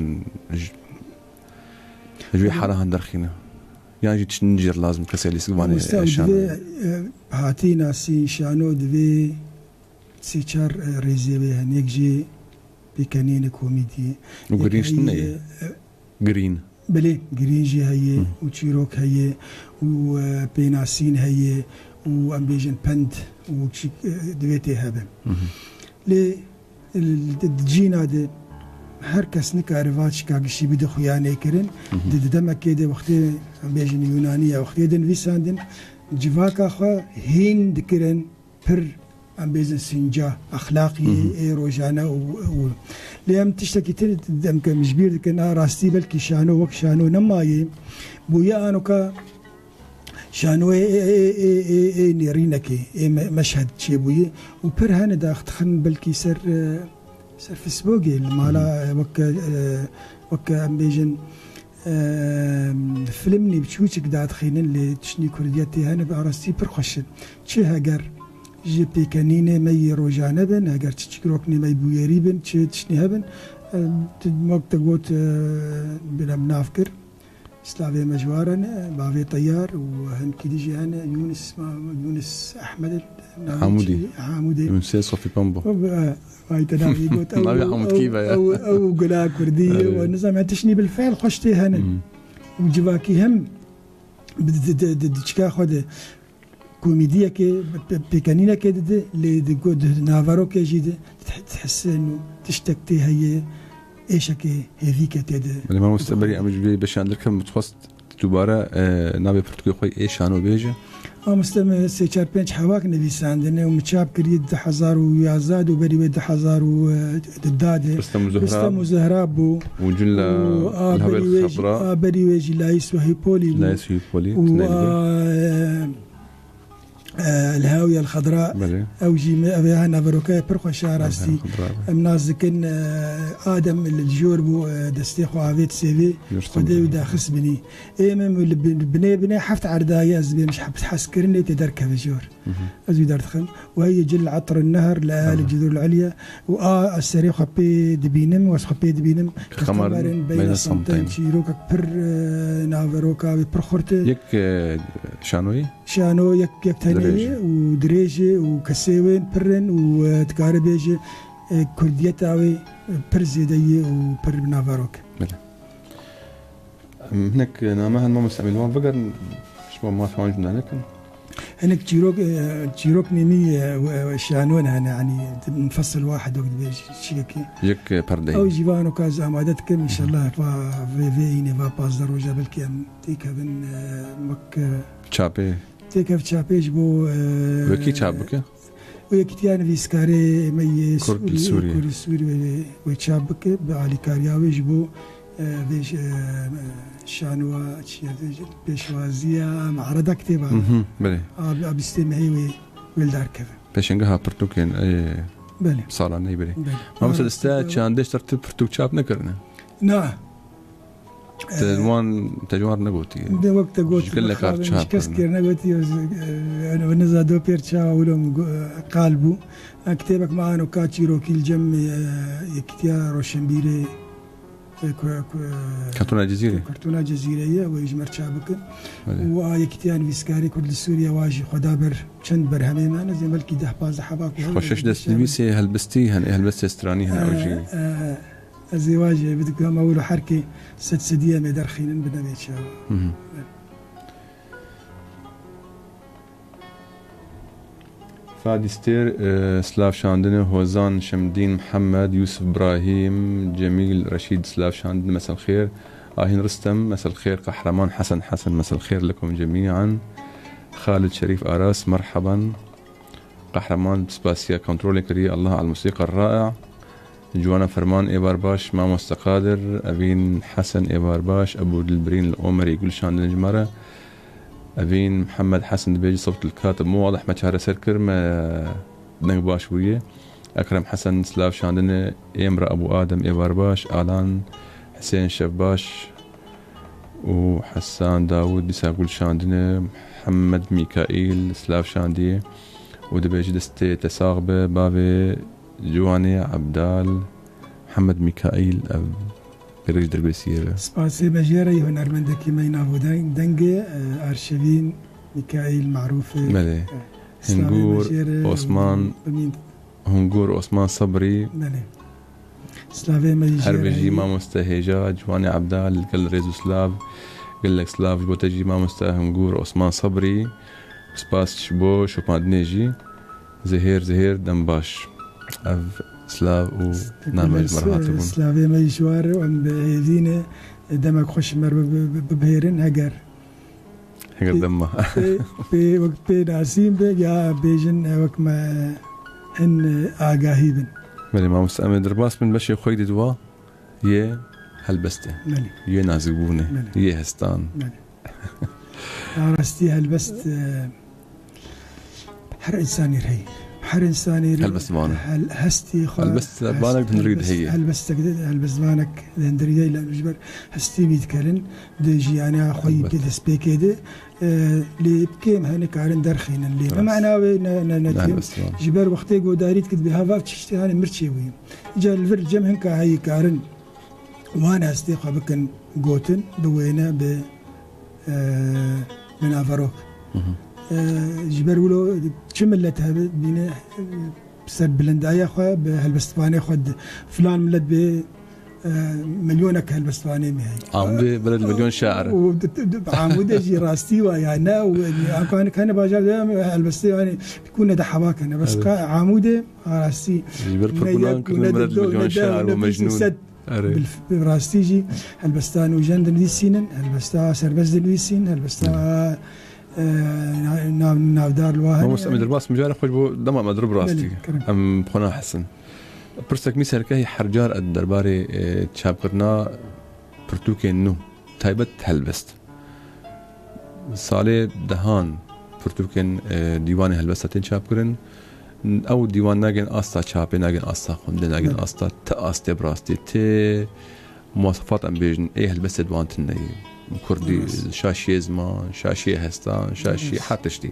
ji, ji wê halahan derxîne. Yan jî tiştin jêr lazim kesê lîstikvanê. Mamoste, ew şano divê, e, hatî nasî, şano divê sê çar, e, rêzê wê hene. Yek jî pêkenînê komîdiyê. Û girîn tiştin ne ye? Yek heye, e, Girîn. Belê, girîn jî heye Hı. û çîrok heye û, e, pênasîn heye û em bêjin pend û çi, e, divê tê hebe. Hı hı. Lê, e, di, di cîna de her kes nikare va çika gişî bide xuyanê kirin. Hı hı. Di, di demekê de wextê em bêjin Yûnanî ya wextê de nivîsandin, civaka xwe hîn dikirin pir, em bêjin sînca exlaqiyê Hı hı. ê rojane û, û lê em tiştekî tê dem ke min ji bîr dikin, a rastî belkî şano wek şano nemaye. Bûye anoka şanoyê ê, ê, ê, ê, ê nêrînekê, ê me-, meşhed çêbûye û pir hene daxtixin belkî ser, e, ser Facebookê, li mala, Hı hı. e, wek, e, wek em bêjin, Em, filmnî biçûçik dadixînin, lê tiştnî Kurdiyetê hene bi arastî pir xweş in. Çi heger ji pêkenînê me yê rojane bin, heger çi çîroknê me bûyerî bin, çi tiştnî hebin, em, tu, wek te got, e, bîra min nav kir. Slavê me ji wan re ne, bavê Teyar û hinkî dî jî hene, Yûnis, ma-, Yûnis Ehmed, navê Hamûdî. çi? Hamûdî. Yûnisê Sofî Pembo. Û, e, Vay te navî got, ew, Navê Hamûdkî ew, ve ya. ew, ew gula Kurdî, Evet. we nizam, yani tiştnî bil fiil xweş tê hene. Hmm. Û civakî hem di, di, di, di, di çika xwe de komîdiyekê, pe-, pêkenînekê dide, lê di go-, di naverokê jî de dihisin û tiştek tê heye, êşekê hêvîke tê de. Belê, mamoste, berî em ji vê beşan derkevin, min dixwest Dubare, e, navê pirtûkê xwe yê Şano bêje. Mamoste, min sê çar pênc hewak nivîsandine û min çap kiriye di du hezar û yazdeh de û berî wê du hezar û deh de. Ristem û Zehra. Ristem û Zehra bû. Û Cilla Û a Lihawê berî wê jî, Xebra. a berî wê jî Layîs Wehîpolî bû. Layîs Wehîpolî, Û, tinê li vê. a, e, e, Lihawê El Xedra. Belê. Ew jî me, ev ê ha naverokaya pir xweş a rastî. Xedra. Em nas dikin, e, Adem li jor bû, e, destê xwe avêt sêvê. Yusuf Xwedê wî Emre. daxist binî. Ê min li bin-, binê binê heft erdayî ez dibêm ji heft hezkirinê tê derkeve jor. Ez wî derdixim. Û heye cil etir nehir li Elê Cedûr Elya. Û a ez serê xwe pê dibînim, û ez xwe pê dibînim. Xemar Xemar in beyne beyne samteyn. Samteyn. Çîrokek pir, e, naveroka wê pir xurt e. Yek, e, şanoyî? Şano yek, yek tenê Dirêj e. Û dirêj e û kesê wên pir in û, e, dikare bêje, e, kurdiyeta wê, e, pir zêde ye û pir naverok e. Belê. Em hinek name hene mamoste em ê li wan bigerin, ji bo mafê wan jû nekin. Hinek çîrok, e, çîrok nînî, e, we-, we şanoyên hene, yanî mufesil wahid wek dibêjî çiyekî. Yek, e, perdeyî. Ew jî vano ka ez amade dikim, înşallah va vê, vê înê va pazdeh roja belkî em têkevin, e, wek, e, Çapê. Têkev çapê ji bo, e, Wekî çap bike? Û yekîtiya nivîskarê me yê Kurd li Sûrî, Sûriyê. Kurd li Sûrî wê, wê çap bike, bi alîkariya wê ji bo, e, vê, e, şanowa, çi ye, vê pêşwaziya, me'reda kitêba. Mhm, belê. A, a bîstê mehê wê, wê li dar keve. Pêşengeha pirtûkên, e, Belê. Salaneyî belê. Belê. Mamoste, A, deste kitêba çandê ji ter tu pirtûk çap nekirine? Na. Te Ee, wan, te ji wan re negotiye. De wek te got, Ji gelek ar mixabin, çap ji kes kirine. Kir negotî, ez, e, yani, niza do pêr çawa wilo min go-, e, qal bû. E, kitêbek me ano ka çîrokî li cem, e, yekîtiya roşenbîrê, e, ku, ku, Kartona Cezîrê. Kartona Cezîrê ye, wê ji me re çap bikin. Belê. Û a yekîtiya nivîskarê Kurd li Sûriye wa jî xwe da ber çend berhemê me, nizêm belkî deh pazdeh heba ku Ji hev xwe şeş dest nivîsê helbestî hene, helbestê stranî hene, ew jî. E, e, Ez ê wa jî hêvî dikim, em ewil û herkê sed sedî em ê derxînin bi nevê çawa. Hı hı. Fadî Stêr, e, silav şandine, Hozan, Şemdîn, Mihemed, Yusuf, Brahîm, Cemîl, Reşîd, silav şandine, mesel xêr. Ahîn Ristem, mesel xêr. Qehreman Hesen, Hesen, mesel xêr lekum cemîan. Xalid Şerîf Aras, merheban. Qehreman, spasiya kontrolê kirî, Allah al musîqa ra'a. Ciwana Ferman, êvar baş, Mamoste Qadir, Evîn Hesen, êvar baş, Ebû Dilbirîn li Omerî gul şandin ji me re. Evîn Mihemed Hesen dibêje, sewt li kat bû, Allah me çareser kir, me deng baş bûye. Ekrem Hesen, silav şandine, Êmra Ebû Adem, êvar baş, Alan Hisên, şev baş. û Hesan Dawûd dîsa gul şandine, Mihemed Mîkaîl silav şandiye û dibêje destê te sax be, bavê Ciwanê Ebdal, Mihemed Mîkaîl, ev pêrek ji Dirbêsiyê be. Spasê me jê re yê hunermendekî me yê navûdeng, dengê, e, arşivîn Mîkaîl Marûfê. Belê. E, slavê me Hingûr, jê re Osman, bimîn. Hungur Osman Sabrî. Belê. Slavê me jî Her jê re bijî heye. Mamoste hêja, Ciwanê Ebdal, gel rêz û slav. Gelek slav ji bo te jî mamoste Hungur Osman Sabrî. Spas ji bo şopandinê jî. Zihêr, zihêr, dem baş. Ev slav û name ji me re hatibûn. Slavê me jî ji war em bi hêvî ne demek xweş ji me re bi-, bi-, bi-, bibihêrin heger Heger Pê, dem ma. pê, pê, wek pê nasîn be ya bêjin, e, wek me hin, e, agahî bin. Belê, mamoste, em ê derbas bin beşê xwe yê di dua yê helbestê. Belê. Yê nazikbûnê. Belê. Yê hestan. Belê. Ya rastî helbest, e, her insanî re heye. Her insanî re Helbestvan e. hel-, hestî xwe, Helbestvanek hest-, di hundirî de helbest-, heye. helbestek de, helbestvanek di hundirî de, ji ber hestî wî dikerin. Di jiyana xwe yî Elbet. pê destpêkê de, e, lê kêm hene karin derxînin. Lê Rast. bi mana wê ne, ne, ne Ne kêm. helbestvan. Ji ber wextê godarî dikit bi hava çiştê hane mirçê wî. Îca li vir cem hinka heyî karin wan hestê xwe bikin gotin, bi wêne, bi, e, bi naverok. Hı hı. E, ji ber wilo çi millet hebe, bîne, e, ser bilindaya xwe, bi helbestvanê xwe di, filan millet bi, e, milyonek helbestvanê me heye. Amûdê bere di milyon şair. Û di, di, di, Amûdê jî rastî wa ya ne, û, e, amkanik hene bajar de, em helbestê, yani, ku ne de heba kene. Bes Evet. ka Amûdê, ha, rastî Ji ber ne pirkunan yek û kirin ne bere di du û milyon ne deh û şair ne û bîst û mecnûn. sed. Erê. Bil-, bi rastî jî helbesta nûjen dinivîsînin, helbesta serbest dinivîsîn, helbesta, Hı. e, na-, nav-, navdar li wa hene. Mamoste, em ê derbas mijarê xwe ji bo dema me dirib rastî. Belê, kerem. Em xwe nahesin. Pirsek mî serkehî her car e derbarê, e, çapkirina pirtûkên nû, taybet helbest. Salê dehan pirtûkên, e, dîwanê helbesta tên çapkirin. Ew dîwan nagên asta çapê, nagên asta xwendê, nagên Evet. asta ti astê bi rastî tê muwasefat em bêjin ê helbestê di wan tune ye. Kurdî, Evet. şaşiyê ziman, şaşiyê hestan, şaşiyê Evet. her tiştî.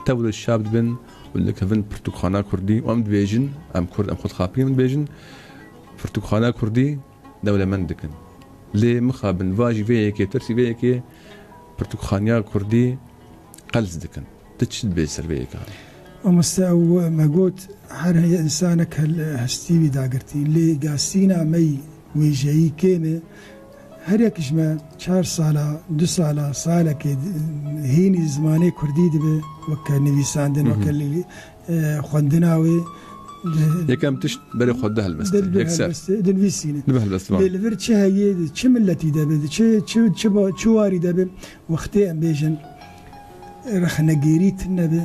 tevlî çap dibin û dikevin pirtûkxana kurdî û em dibêjin, em kurd, em xwe dixapînin, em dibêjin pirtûkxana kurdî dewlemend dikin. Lê mixabin va jî vê yekê, tirsî vê yekê pirtûkxaniya kurdî qels dikin. Tu çi dibêjî ser vê yeka? Mamoste, ew me got, her heye însanek hel-, hestî wî dagirtî. Lê gasîna me yî wêjeyî kêm e. Her yek ji me çar sala, du sala, salekê di-, hînî zimanê kurdî dibe, weke nivîsandin, Hı hı. weke li-, e, xwendina wê, di-, Yekem tişt berê xwe di helbestê, di-, di yekser. helbestê, dinivîsîne. Di helbestê, Lê li vir çi heye, di çi miletî de be, di çi, çi, çi ba-, çi warî de be, wextê em bêjin, rexnegêrî tune be,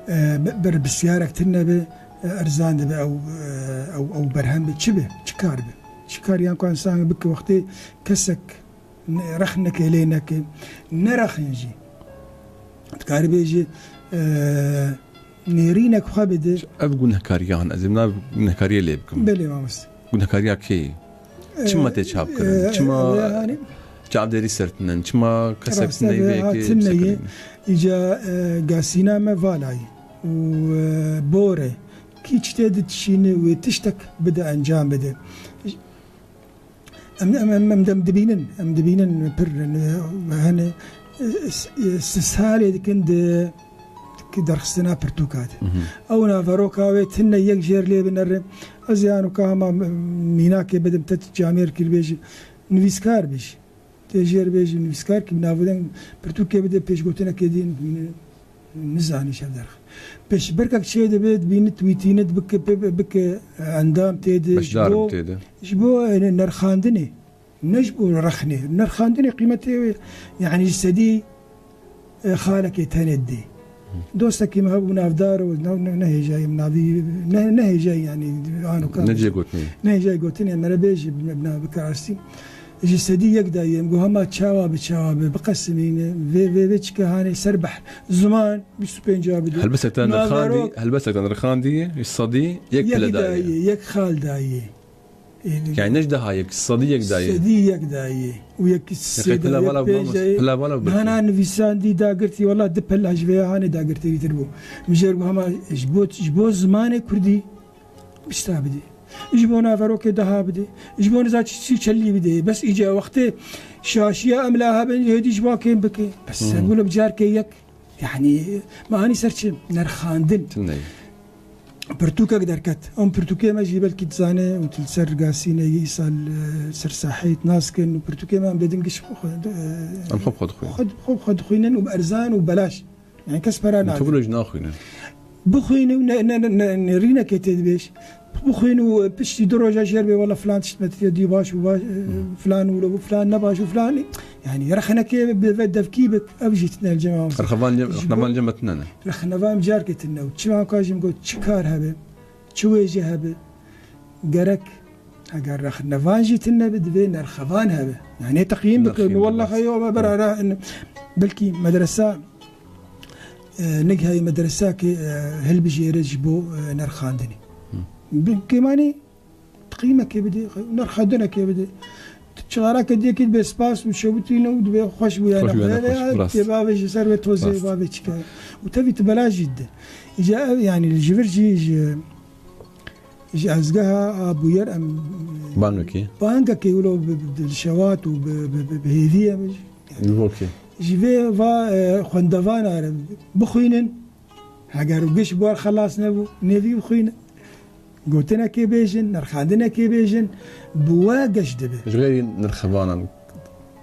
e, be-, berpirsiyarek tune be, e, erzan dibe ew, e, ew, ew berhem be, çi be, çi kar be. Çi kar yan ku însan bike wextê kesek ne-, rexneke lê neke, nerexin jî. Dikarî bêjî, e, nêrînek xwe bide. Ev gunehkariyan, ez ê nav gunehkariyê lê bikim. Belê, mamoste. Gunehkariya kê? Çima tê çapkirin? E, Çima e, yani çavdêrî ser tinen? Çima kesek Rast, tine ev vê yekê hatine ye. sekirin? Îca, e, gasîna me valayî û, e, bore. Kî çi tê didişîne wê tiştek bide encam bide. Em, em, em, em dem dibînin, em dibînin pir, e, hene, e, s-, e, s-, salê dikin di, di derxistina pirtûka de. Hı hı. Ew naveroka wê tune yek jêr lê binere. Ez ê anoka hema mînakê bidim te camêr kir bêjî. Nivîskar bêjî. Tê jêr bêjî nivîskar kî bi navdeng pirtûkê bide pêşgotinekê din. Nizanî şev derxe. Pêşberkek çê dibe, dibînit, wîtînit, bike, pe-, bike endam tê de, ji Beşdar bo, im tê de. ji bo, e, nerxandinê, ne ji bo rexnê. Nerxandinê qîmetê wê, yani ji sedî, e, xalekê tenê dê. Dostekî me hebû navdar û ne, ne, nehêjayî em navî, ne, nehêjayî yani, anoka Ne cê gotinê. nehêjayî gotinê, mere bêjî, bi, bi, bi rastî. Ji sedî yek dayê em got hema çawa bi çawa bi, biqesimîne, vê, vê, vê çike hanê ser behr. Ziman bîst û pênc a bide. Helbestek te Navero nirxandî, helbestek te nirxandî, ji sedî yek yek pile dayê, dayê. yek xal dayê. Ê, Yani ne ji deha yek, sedî yek dayê. Sedî yek dayê. Û yek Yekê sê pila dayê, vala pênc bulamas, dayê. pila vala Niha birkê. na nivîsandî dagirtî, wela di pela ji vê hanê dagirtêrîtir bû. Mijêr bû hema ji bo, ji bo zimanê kurdî bîsta bidê. Ji bo naverokê deha bidê. Ji bo niza çi çellî bidê. Bes îca wextê şaşiya em la hebin, hêdî ji bo kêm bike. Bes Hmm. sen wilo bi carkê yek. Yani, me anî ser çi? Nerxandin. Tune ye. Pirtûkek derket. Em pirtûkê me jî belkî dizane û tu li ser gasîne yê îsal, e, ser saheyê nas kin û pirtûkê me em dêdin giş xwe, e, Em xwe bi xwe dixwînin. xwe, xwe bi xwe dixwînin û bi erzan û belaş. Yani kes pera Min nade. tu vilo jî naxwîne. Bixwîne û ne, ne, ne, ne, ne rînekê tê dibêj. Bixwîne û piştî du roja jêr bê, wela filan tişt me tê dî baş û baş, e, Hmm. filan wilo bû, filan ne baş û filan. Yani rexnekê bi ve devkî bik, ev jî tine li cem Rexnevan cem, Ji rexnevan bo- cem me tine ne. Rexnevan carkê tine û çima ka jî min got çi kar hebe, çi wêje hebe, gerek eger rexnevan jî tine bi, divê nerxevan hebe. Yani teqyîm Nerxîn bikin. bi, Wallahî bes. yo me bera ra-, belkî medresa, e, nik heye medresa ki, e, hilbijêre ji bo, e, nerxandinê. Hı. Bi kêmanî Qîmekê bidê, nerxandinekê bidê. Tu çixareke diyekî dibê spas û şewitîne û dibê xweş bû yani. Xweş bû yani, Xwedê xweş, rast. Tê bavê ji ser wê tozê Rast. bavê çike. Û tevî tu belaj jî dide. Îca ev yani li ji vir jî ji, ji ezgeha a bûyer em Bangekî. bangekê wilo bi, bi, bi şewat û bi, bi, bi, bi hêvî em Ji bo kê? Ji vê va, e, xwendevan are bixwînin. Heger û giş bar xelas nebû, nêvî bixwînin. Gotinekê bêjin, nirxandinekê bêjin, bi we geş dibe. Ji xeyrî nirxevanan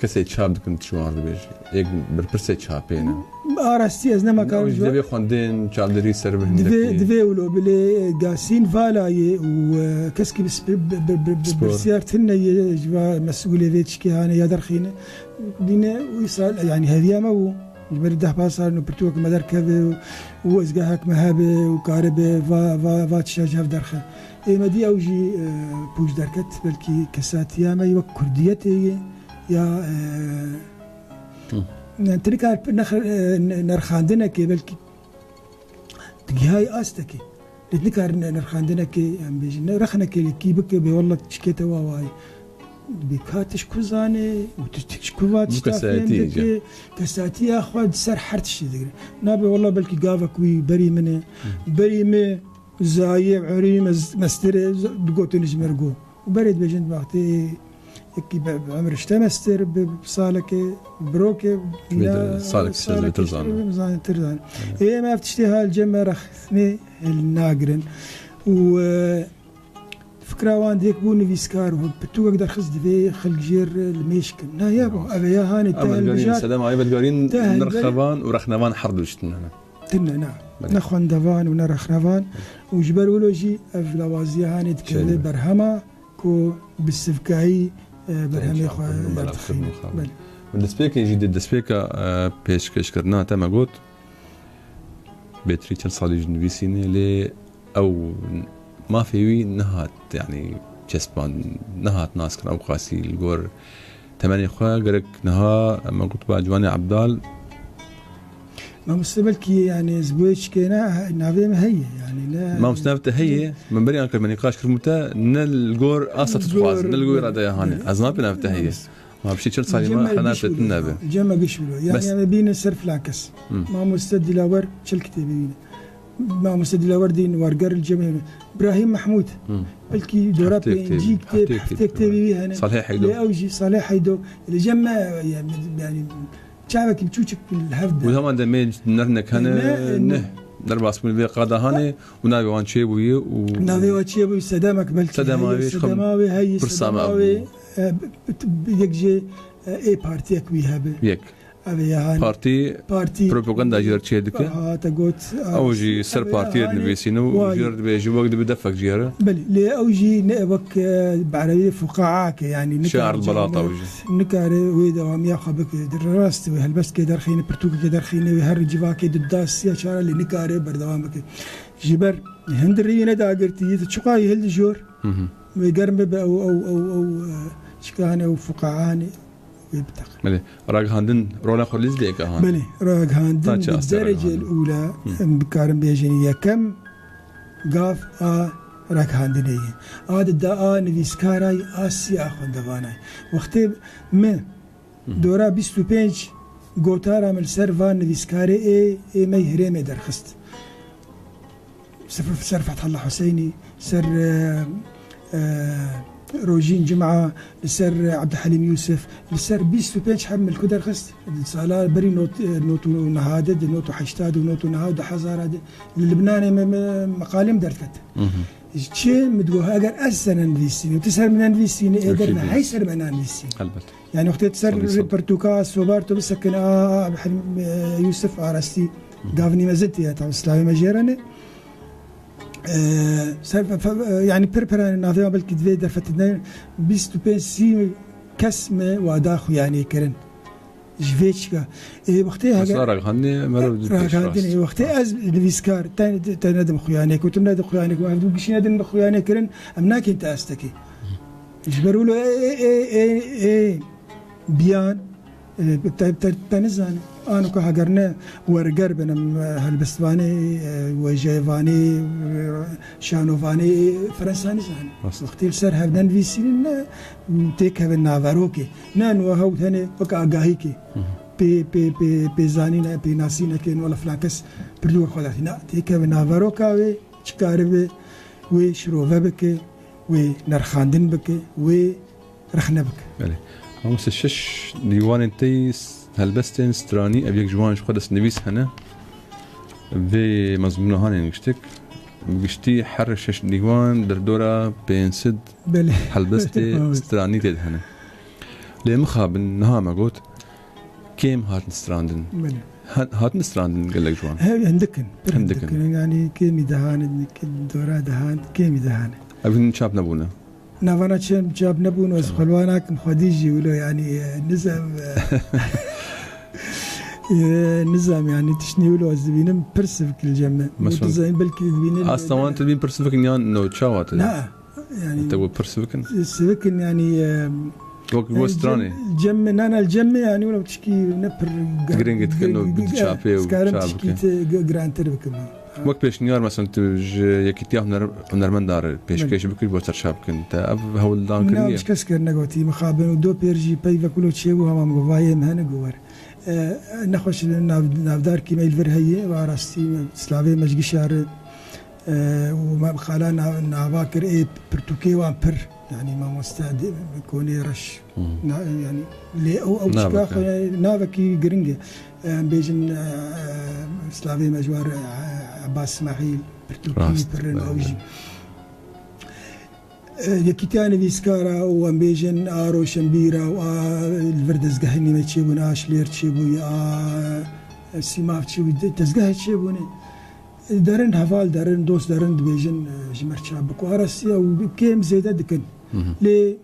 kesê çap dikin, tu ji wan re dibêjî. Yek berpirsê çapê ne. Arastî ez nema Ew karim jî ji we. Divê xwendin, çavdêrî ser bi Divê, hindekî. divê wilo bilê, e, Gasîn Valayê û, e, keskî bi sp-, bi, bi, bi, bi, Spor. birsiyar tune ye, ji va mesûlê vê çikê hane ya derxîne. Dîne wî sal, yani heviya me bû. Ji ber deh panc sal û pirtûkek me derkeve û, û ezgehek me hebe û karibe va, va, va tişta ji hev derxe. Ê me dî ew jî, e, pûç derket, belkî kesatiya me wek kurdiyetê ye ya, e, Hı. yani tu nikar nexir-, e, ne-, nerxandinekê belkî digihayî astekê. Lê tu nikar ne-, nerxandinekê, em bêjin, ne rexnekê li kî bike bê, wallah çikê te wa wayî. Bî ka tu ji ku zanê û tu, tu ji ku va tişta fêm dike, kesatiya xwe di ser her tiştî digire. Nabe wela belkî gavek wî berî min e. Berî min zayê, erî me, mestir e, digotin ji mir go. Û berê dibêjin di wextê yekî bi, bi emir işte mestir, bi, bi saleke, bi birokê, salek işte zanin. Ê, em ev tiştê hal cem me rexnê hil nagirin. Û, e, Fikra wan dêk bû nivîskar û pirtûkek derxist divê xelk jêr li mêj kin. Na ya bo, ev ya hanê te hilbijart. Sedema ev vegerîn nirxevan û rexnevan her du tiştin hene. Tine na. Ne xwendevan û ne rexnevan. Û ji ber wilo jî ev lawaziya hanê dikeve berhema ku bi sivkayî, e, berhemê xwe derdixîne. Belê. Min destpêkê jî di destpêka, e, pêşkêşkirina te me got, Bêtirî çend salî ji nivîsînê, lê ew mafê wî nehat, yanî çespandin, nehat naskirin ew qasî li gor temenê xwe. Gerek niha me gotiba Ciwanê Ebdal. Mamoste belkî, yanî ez bo çikê ne, navê min heye, yanî ne. Mamoste nav te heye, min beriyan kir, me nîqaş kir, min te ne li gor asta tu dixwazî, ne li gor îradeya hanê. Ez napê nav te heye. Ma piştî çil salî me xenatet nebe. Cem me giş bû. Yanî em ê bînin ser filan kes. Mamoste Dilawer çil kitêbê wî ne. Mamoste Dilawer dîn werger li cemê me. Brahîm Mehmûd. Belkî dora pêncî kitêb, heftê kitêb wî hene. Salih Heydo. Lê ew jî Salih Heydo. Li cem me, yanî, çavekî biçûçik li hev de. Û heman demê nernek hene, ne, ne. Derbas bûn vê qada hanê û navê wan çêbûye û navê wan çêbûye, Sedemek belkî. Sedema wê, Sedema wê heye, pirsa me Sedema wê. E, bi, bi, bi, yek jê, e, ê partiyek wî hebe. Yek. Ev ê ya hanê. Partî, partî propaganda jê re çê dike. Hate got, ew jî ser partiyê dinivîsîne û jê re dibêje wek dibe defek jê re. Belê, lê ew jî ne wek, e, bi erebî fuqaake, yanî nikare, şair belata ew jî. Nikare wê dewamiya xwe bike. Di rast wê helbestkê derxîne, pirtûkekê derxîne, wê her civakê di da siya çara lê nikare berdewam bike. Ji ber hindirî ne dagirtî, tu çiqa yî hildi jor. Wê germ bibe ew, ew, ew, ew, e, çika hene ew fuqaane wê biteqe. Belê. Ragihandin rola xwe li dî dike han. Belê, ragihandin bi derecê ûla, em bikarin bêjin yekem gav a ragihandinê ye. A di da a nivîskara ye, a sî a xwendevana ye. Wextê me dora bîst û pênc gotara min li ser van nivîskarê ê, ê me yê herêmê derxist. Ser, ser Fethullah Huseynî, ser, e, e, Rojîn Cuma, li ser Abdulhelîm Yûsif, li ser bîst û pênc heb min li ku derxist. Di sala berî not, e, not û niha de, di not û heşta de û not û niha de hezara de, li Libnanê me, me, meqalê min derdiket. Çi min digot, eger ez ser nenivîsînim, tu ser min nenivîsînî, ê derve hey ser me nenivîsînî. Elbet. Yani wextê tu ser rê pirtûka Sobar tu bisekine, a, a, Abdulhelîm, e, Yûsif Arastî, gavnî mezin tê, tam slavê me jê re ne. E, ser, fe, fe, e, yani pir pir, yani navê wan belkî divê derfetine bîst û pênc sî kes me wada xuyanê kirin. Ji vê çika. Ê, wextê hege ragihandinê, ê, wextê ez nivîskar, te, te nedim xuyanê, ku tu nedim xuyanê, ku ev du gişî nedin xuyanê kirin, em nakên te estekê. Ji ber wilo ê, ê, ê, ê, ê, biyan, e, te, te, te nizane. Ano ku heger ne werger bin, em, e, helbestvanê, e, wêjeyê vanê, e, şanovanê, e, Fransa nizane. Wextê li ser hevden nivîsînin ne, têkevin naverokê. Ne, niha ew tenê wek agahîkê. Pê, pê, pê, pê zanîne, pê nasînekê, niha filan kes pirtûka xwe derxî. Na, têkeve naveroka wê, çi karibe wê şirove bike, wê nerxandin bike, wê rexne bike. Belê. Mamoste, şeş dîwanên te yî s-, helbestên stranî, ev yek ji wan ji xwe destnivîs hene. Vê mezmûna hanê giştek. Bi giştî her şeş dîwan derdora pênc sed helbestê stranî tê de hene. Lê mixabin niha me got, kêm hatin strandin. Belê. Ha-, hatin strandin gelek ji wan. He, hindik in. Pir hindik in. Hindik in. Yani kêmî dehan in, dora dehan, kêmî dehan in. Ev hûn çap nebûne? Navana çem çap nebûn, ez xwe li wan nakim xwedî jî wilo, yani, e, nizam, e, e, nizam, yani, tiştî wilo ez dibînim pir sivik li cem me. Mesela, dizanî belkî dibînin, asta wan tu dibîn pir sivik in yan no çawa tu? Na, yani, te got pir sivik in? Sivik in, yani, e, wek, e, westranê. Cem, cem me, na, na, cem me, yani, wilo tişkî ne pir giring dikin, no, bi çapê û çap bikin. Tişkî te gi-, girantir bikim. Wek pêşniyar, mesela, tu ji Yekîtiya Huner-, Hunermendan re pêşkêş Belê. bikir, bo ser çap bikin. Te ev hewldan Na, kiriye? Ji kes kir negotî, mixabin û do pêr jî peyvek wilo çêbû, hema min got, vayê em hene, got, wer. E, nexweş li nav-, navdar kî me li vir heye, û arastî, slavê me ji gişa re, e, û me xala nav-, nava kir, ê pirtûkê wan pir, yanî mamoste de, konê reş. Hı. Na, yanî, lê ew, ew Navek çika e. xwe navekî giring e. Em bêjin, e, slavê me ji war, e, Abbas Smahîl, pirtûkî Rast, pir in, belê. ew jî. E, Yekîtiya Nivîskara û em bêjin a Roşenbîra û a li vir dezgehê nîme çêbûne, a Şilêr çêbûye, a Sîmav çêbû, de-, dezgehê çêbûne. Derin heval derin, dost derin dibêjin, e, ji me re çap bike. Arastiya û kêm zêde dikin. Hı hı. Lê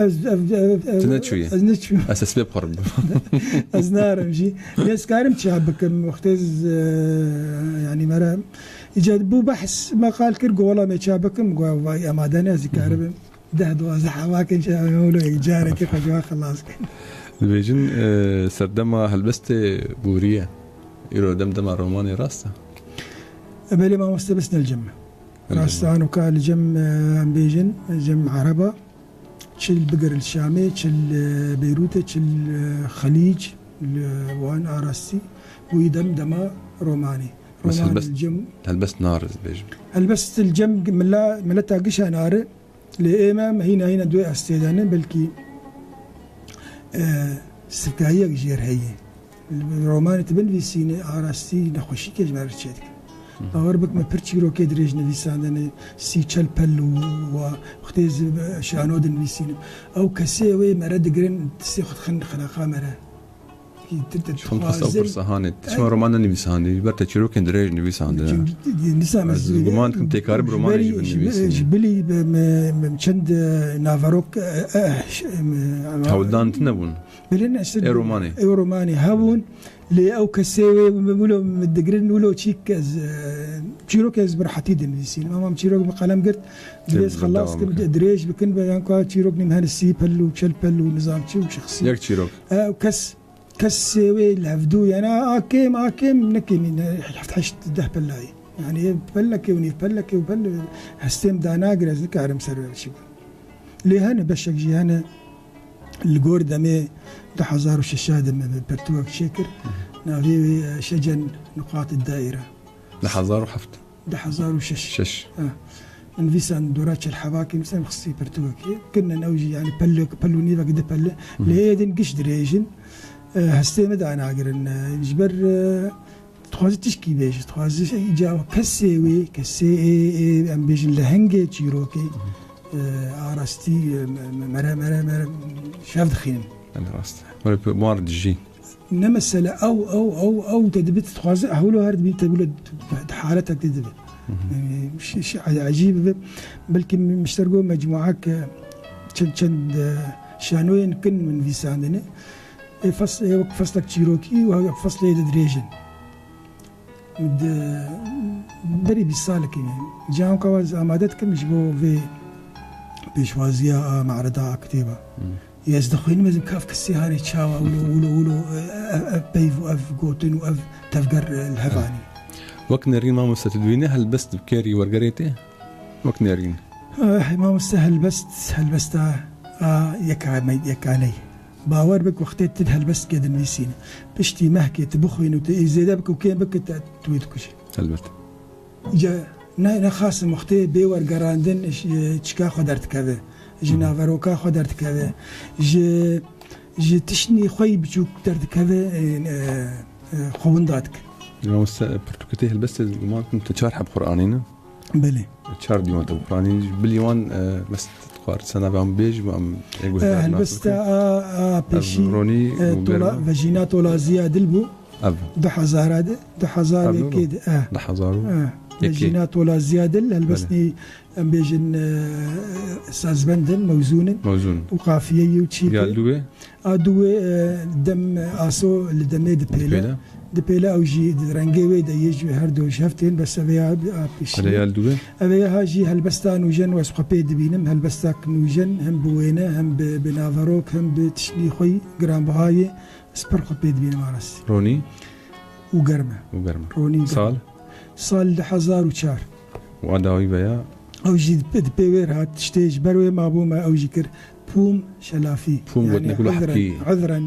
ez, ev, ev, ev, Tu neçûyî? ez neçûm. Ez hespê bi xwe re bibim. Ez narim jî. Lê ez karim çap bikim. Wextê ez, e, yanî me re îca bû behs me qal kir, got, "Wela me çap bikim." Got, "Vay, amade ne, ez Hı hı. karibim." Deh duwazdeh hevakin çap bikim, wilo yek carekê xwe ji wan xilas kin. Dibêjin, e, serdema helbestê bûriye. Îro dem dema romanê rast e? E, belê mamoste, bes ne li cem me. Rast e, anoka li cem, e, em bêjin, cem Ereba, çi li bigir li Şamê, çi li Beyrûtê, çi li Xelîc, li wan arastî, wî dem dema romanê. Bes Roman helbest, li cem helbest nare, ez bêjim. Helbest li cem mila-, mileta gişa nare, lê ê me hîna hîna duê astê de ne, belkî, e, sirkayiyek jê re heye. Romanê tu binivîsînî, arastî nexweşîkê ji me re çêdike. Hı. Bawer bik, me pir çîrokê dirêj nivîsandine, sî çel pel û wa wextê ez şano dinivîsînim. Ew kesê wê me re digirin, tiştê xwe dixin xinaqa me re. Ki tu, tu Çond xwest ew dixwazin, pirsa hanê. Tu çima roman nenivîsandî? Ji ber te çîrokên dirêj nivîsandine. Çimkî, nisa me Ez zû-, guman dikim tê karî bi ji romanê berî, jî ji, binivîsînî. ji bilî be-, me, me çend, e, naverok, e, e, ş-, me, Hewldan tune bûn. Belê ne, işte Ê romanê. Ê romanê hebûn. Lê ew kesê wê wilo digirin, wilo çîk ez, e, çîrok ez bi rehetî dinivîsînim. Ama çîrok bi qelem girt, Tê divê ez bi xelas dewam kim, bikin. Dirêj bikin, be yan ku çîrok nîm hene sî pel û çel pel û nizam çi û şexsî. Yek çîrok. E, kes, kesê wê li hevdû, yani a kêm, a kêm, ne kêmî, ne heft heşt deh pellayê. Yani pellekê û nîv pellekê û pel hestêm danagir, ez nikarim ser wê çi bikim. Lê hene beşek jî hene li gor demê du hezar û şeş de me pertûkek çêkir. Navê wê, e, Şecen Nuqat Daîre. Du hezar û heft. Du hezar û şeş. Şeş. Ha. Min vîsan dora çel hevakê, mesela xistî pertûkekê. Kirine ew jî, yani pel, pel û nîvek di pelle. Hı hı. Lê ê din giş dirêjin. E, hestê me danagirin. E, ji ber, e, Dixwaze tişkî bêje, dixwaze îca kesê wê, kesê ê, ê, em bêjin lehengê çîrokê, e, arastî, e, me, me, mere, mere, mere şev dixînin. Belê rast. Were pê wan re dijî. Ne mesele ew, ew, ew, ew te dibit dixwaze, hewlo her dibî te bûle di haletek de dibe. Hı hı. Yani, şi-, şi-, ecîb be. Belkî miştergo mecmuak, e, çend, çend, e, şanoyên kin min vîsandine. Ê fes-, ê wek feslek çîrokî û wek feslê de dirêj in. Di berî bîst salekî me. Cihan Kawaz amade dikim ji bo vê pêşwaziya a me'reda a kitêba. Hmm. Ê ez dixwînim, ez kav kesê hanê çawa wilo, wilo, wilo, ev, ev peyv û ev gotin û ev tevger, e, li hev anî. Wek nerîn mamoste, tu dibînî helbest bi kêrî wergerê tê? Wek nerîn. Eh, mamoste helbest, helbesta a yeka-, yekaney. Bawer bik, wextê tu helbestkê dinivîsîne, piştî mehkê tu bixwîn û tu ê zêde bike û kêm bike, te, tu wê dikuje. Helbet. Îca ne, ne xasim wextê bê wergerandin, ji çika xwe derdikeve, ji Hmm. naveroka xwe derdikeve, ji, ji tiştnî xwe yî biçûk derdikeve, e, e, e, xwe winda dike. Mamoste, pirtûkê te helbestê, guman dikim tu çar heb Qur'anî ne? Belê. Çar dîwan te Qur'anî, bilî wan, e, bes dixwar, sena ve em bêj, em ê guhdar E, nas helbesta bikin. a, a Ev pêşî, Ronî e, û Tola-, Germa. Vejîna Tolaziya Dil bû. Ev. Du hezar de, du hezar Ev ê ne kê bu? de, e. Du hezar û E, yekê. Vejîna Tolaziya Dil, helbestnî, Belê. em bêjin, e, sazbendin, mewzûnin. Mewzûn. Û qafiyeyî û çîkê. Ya li wê? A dû wê, e, dem, aso li demê dipêle. Dipêle. Dipêle ew jî di rengê wê de yê ji her du ji hev tên, bes ev ê ya, a pêşî. Hele ya li dû wê? Ev ê ya ha jî helbesta nûjen wê ez xwe pê dibînim, helbestak nûjen hem bi wêne, hem bi, bi naverok, hem bi tiştnî xwe yî giranbihayê, ez pir xwe pê dibînim a rastî. Ronî? Û germ e. Û germ e. Ronî germ e. Sal? Sal du hezar û çar. Wa dawî veya? Ew jî di pê, di pê wê re hat, tiştê ji ber wê mabû me, ew jî kir Pûm Şelafî. Pûm Yani gotinê ku li uzren, hepkî. Uzren.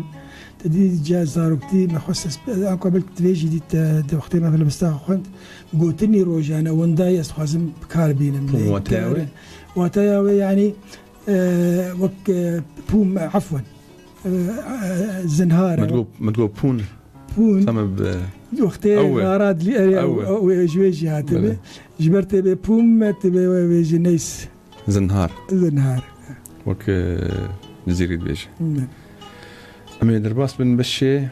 Te dî ca zaroktî me xwest ez, anka belkî divê jî dît, e, di wextê me helbesta xwe xwend, gotinî rojane wendayî ez dixwazim bi kar bînim. Pûm Lê wateya wê? Wateya wê, yanî, e, wek, e, pûm, efwen, e, e, zinhar e. Min digot, min digot pûn. Pûn. Tamam, bi Wextê ew e. Xara dilî, erê, Ew e. ew, ew, ew, ji wê jî hatibe. Belê. Ji ber tê bê pûm me, tê bê wê, wê jî neys. Zinhar. Zinhar. Wek, e, Cizîrî dibêje. Ne. Em ê derbas bin beşê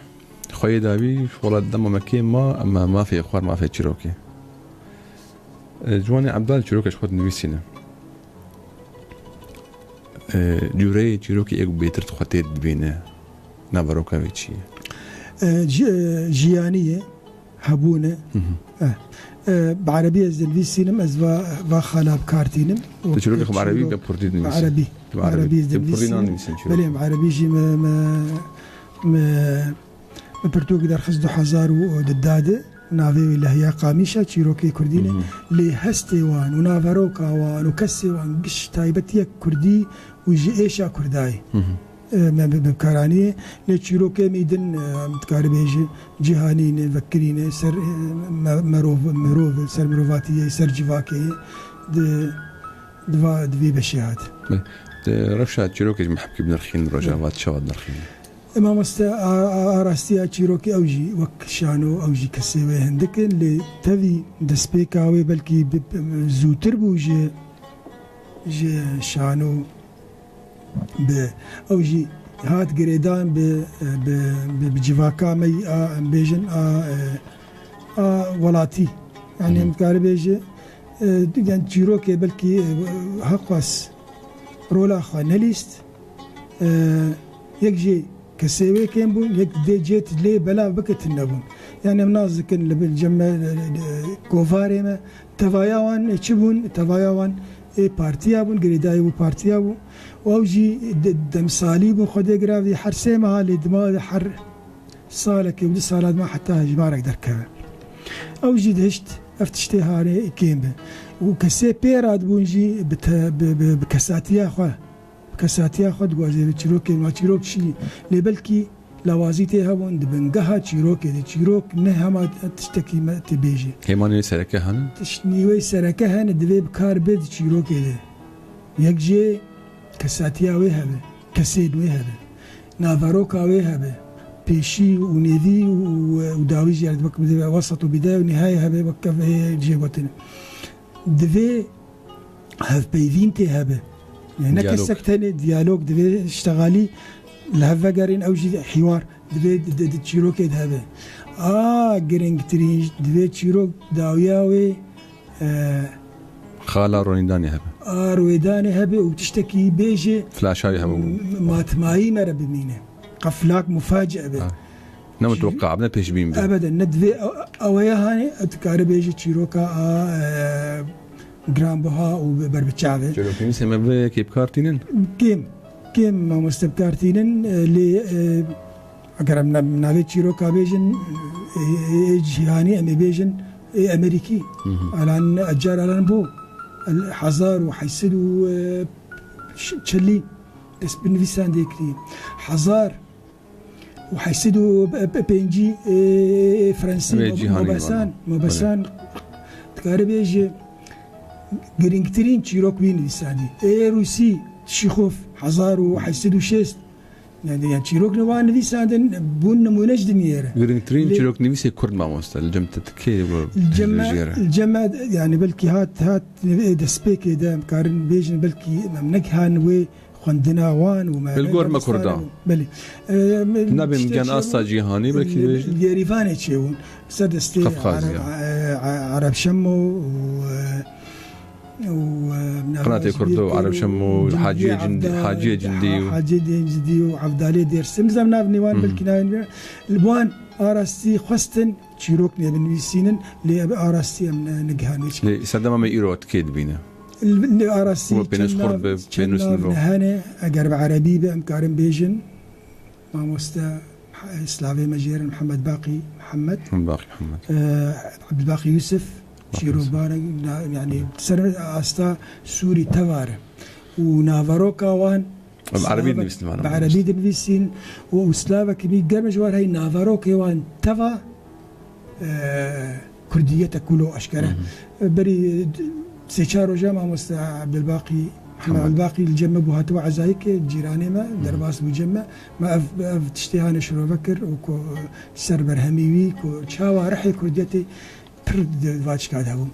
xweyê dawî, wela dema me kêm ma, em mafê xwar, mafê çîrokê. E, Ciwanê Ebdal çîrokê ji xwe dinivîsîne. E, cûreyê çîrokê ê ku bêtir xwe tê dibîne, naveroka wê çi ye? E, ji-, e, jiyanî ye, hebûn e. Hı hı. E, e, bi erebî ez dinivîsînim, ez va, va xala bi kar tînim. Tu çîrokê xwe bi erebî, bi kurdî dinivîsî? Bi erebî. Bi erebî. Bi erebî ez dinivîsînim. Bi kurdî nanivîsîn çîrokê? Belê, bi erebî jî me, me, me Bi pirtûk derxist du hezar û deh de, navê wê Lehiya Qamîş e, çîrokê kurdî ne. Hı hı. Lê hestê wan û naveroka wan û kesê wan giş taybetiyek kurdî û ji êşa kurdayê, Hı hı. e, me bi, bi karaniyê. Lê çîrokê mî din, e, em dikarî bêjî cîhanî ne, vekirî ne, ser, e, me, merov, mirov, ser mirovatiyê, ser civakê, di, di va, di vê beşê hat. Belê. Di rewşa çîrokê jî me hepkî binirxîn, Rojava çawa dinirxîn? E, mamoste, a, a, a rastiya çîrokê ew jî wek şano, ew jî kesê wê hindik in, lê tevî destpêka wê belkî bi, bi, zûtir bû ji, ji şano bi, ew jî hat girêdan bi, bi, bi, bi civaka me yî a, em bêjin a, e, a welatî. Yani Hı hı. em dikarî bêjî, e, yani çîrokê belkî, e, heqwas rola xwe nelîst. E, yek jî kesê wê kêm bûn, yek dê cê lê belav bike tune bûn. Yani em nas dikin li bil cem me, e, e, kovarê me, tevaya wan çi bûn? Tevaya wan ê partiya bûn, girêdayî bû partiya bû. Û ew jî de-, demsalî bûn, Xwedê giravî her sê meha lê dima her salekê û du sala dima heta hejmarek derkeve. Ew jî dihişt ev tiştê hanê kêm be. Û kesê pê radibûn jî bi te-, bi, bi, bi kesatiya xwe, bi kesatiya xwe diguhazê çîrokê, ma çîrok şî, lê belkî lawazî tê hebûn di bingeha çîrokê de. Çîrok ne hema tiştekî me tê bêjê. Hêmanê sereke hene? Tişt nîwey sereke hene, divê bi kar bê di çîrokê de. Yek jê kesatiya wê hebe, kesên wê hebe, naveroka wê hebe, pêşî û nêvî û, û dawî jî, yani, wek wesat û bîdaya û nîhaye hebe, wek ev heye jê gotin. Divê hevpeyvîn tê hebe. Yani ne Diyalog. Kesek tenê diyalog, divê ştexalî li hev vegerên, ew jî hiwar divê di, di, di çîrokê de hebe. A giringtirîn divê çîrok dawiya wê, e, Xala ronîdanê hebe. A rûydanê hebe û tiştekî bêje Flaşa wê hebe. M-, matmayî me re bimîne. Qeflak mufacie be. Ha. Ne mutweqa, ne pêşbîn be. Ebeden, ne divê ew-, ew heye hanê, tu karî bêjî çîroka a, e, giranbiha û berbiçav e. Çîroknivîsê me bi yekê bi kar tînin? Kêm, kêm mamoste bi kar tînin, e, lê, e, eger em na-, navê çîroka bêjin, e, e, ê cîhanî em ê bêjin, ê Amerîkî. Hı hı. Alan, Ecar Alan Bo, el-, hezar û heyt sed û, e, ş-, çilî dest bi nivîsandê kiriye. Hezar û heyt sed û pêncî, e, e, Fransî Wê Mo-, cîhanî Mobesan, vana. Mobesan, dikarî bêjî, girîngtirîn çîrok wî nivîsandî. Ê Rûsî, Çîxof, hezar û heyt sed û şêst. Yani, yani çîrok ne wan nivîsandin, bûn nimûne ji dinyê re. Girîngtirîn Lê çîroknivîsê Kurd mamoste, li cem te kê Li cem me, li cem me, yani belkî hat, hat, e, destpêkê de em karin bêjin, belkî em negihan wê xwendina wan û me Li gor me Kurdan. Belê. E, me Nabê min tiştê gen asta çêbû, cîhanî, belkî li, dibêjin. Li Yerîvanê çêbûn. Ser destê Qefqaziya. Ereb-, e, e, Ereb Şemo û, e, û, e, Qinatê Kurdo, Ereb Şemo, Haciyê Cindî, Haciyê Cindî û Haciyê Cindî û Evdalê Dêrsim. Zem nav nêwan Hı hı. belkî navên wê. Li wan arastî xwestin çîrok nêbinivîsînin, lê ev arastî em ne, negihan wê çi. Lê serdema me îro tu kê dibîne? Li, li arastî Wê pênûs çend xurt nav, be, çend pênûs nav nivo. Ne hene, eger bi erebî be, em karin bêjin, mamoste, slavê me jê re, Mihemed Baqî Mihemed, Mihemed Baqî Mihemed. e, Ebdulbaqî Yusuf, Çîrokbarek, na-, yanî ser asta Sûrî tevar e. Û naveroka wan Ev erebî Slavek, dinivîsin vana bi erebî dinivîsîn û, û Slavekî bî germ ji war hey naverokê wan teva, e, Kurdiyete kulo eşkere. Hı hı. Berî, e, sê çar roja mamoste Ebdulbaqî, Hema Hema. Ebdulbaqî li cem me bû, hatiwe ezayikê cîranê me, Hı hı. derbas bû cem me. Me ev, ev tiştê hane şirove kir û ku ser berhemî wî ku çawa rihê Kurdiyetê pir di vaçika de hebû.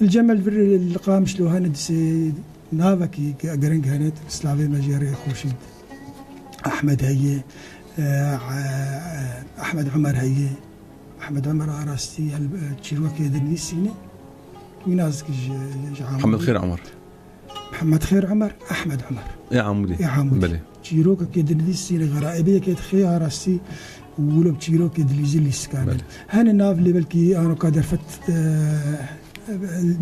Li cem me li vir li Qamişlo hene di sê navekî ge-, giring hene, slavê me jê re Xurşîd Ehmed heye, e, e, Ehmed Umer heye. Ehmed Umer a rastî hel-, e, çîrokê dinivîsîne. Wî nazik ji, ji Amûdê. Ehmed Xêr Umer. Mihemed Xêr Umer, Ehmed Umer. Ê Amûdê. Ê Amûdê. Belê. Çîrokekê dinivîsîne, xeraîbiyekê dixê a rastî û wilo bi çîrokê dilîzî lîstikan in. Belê. Hene nav lê belkî anoka derfet, e,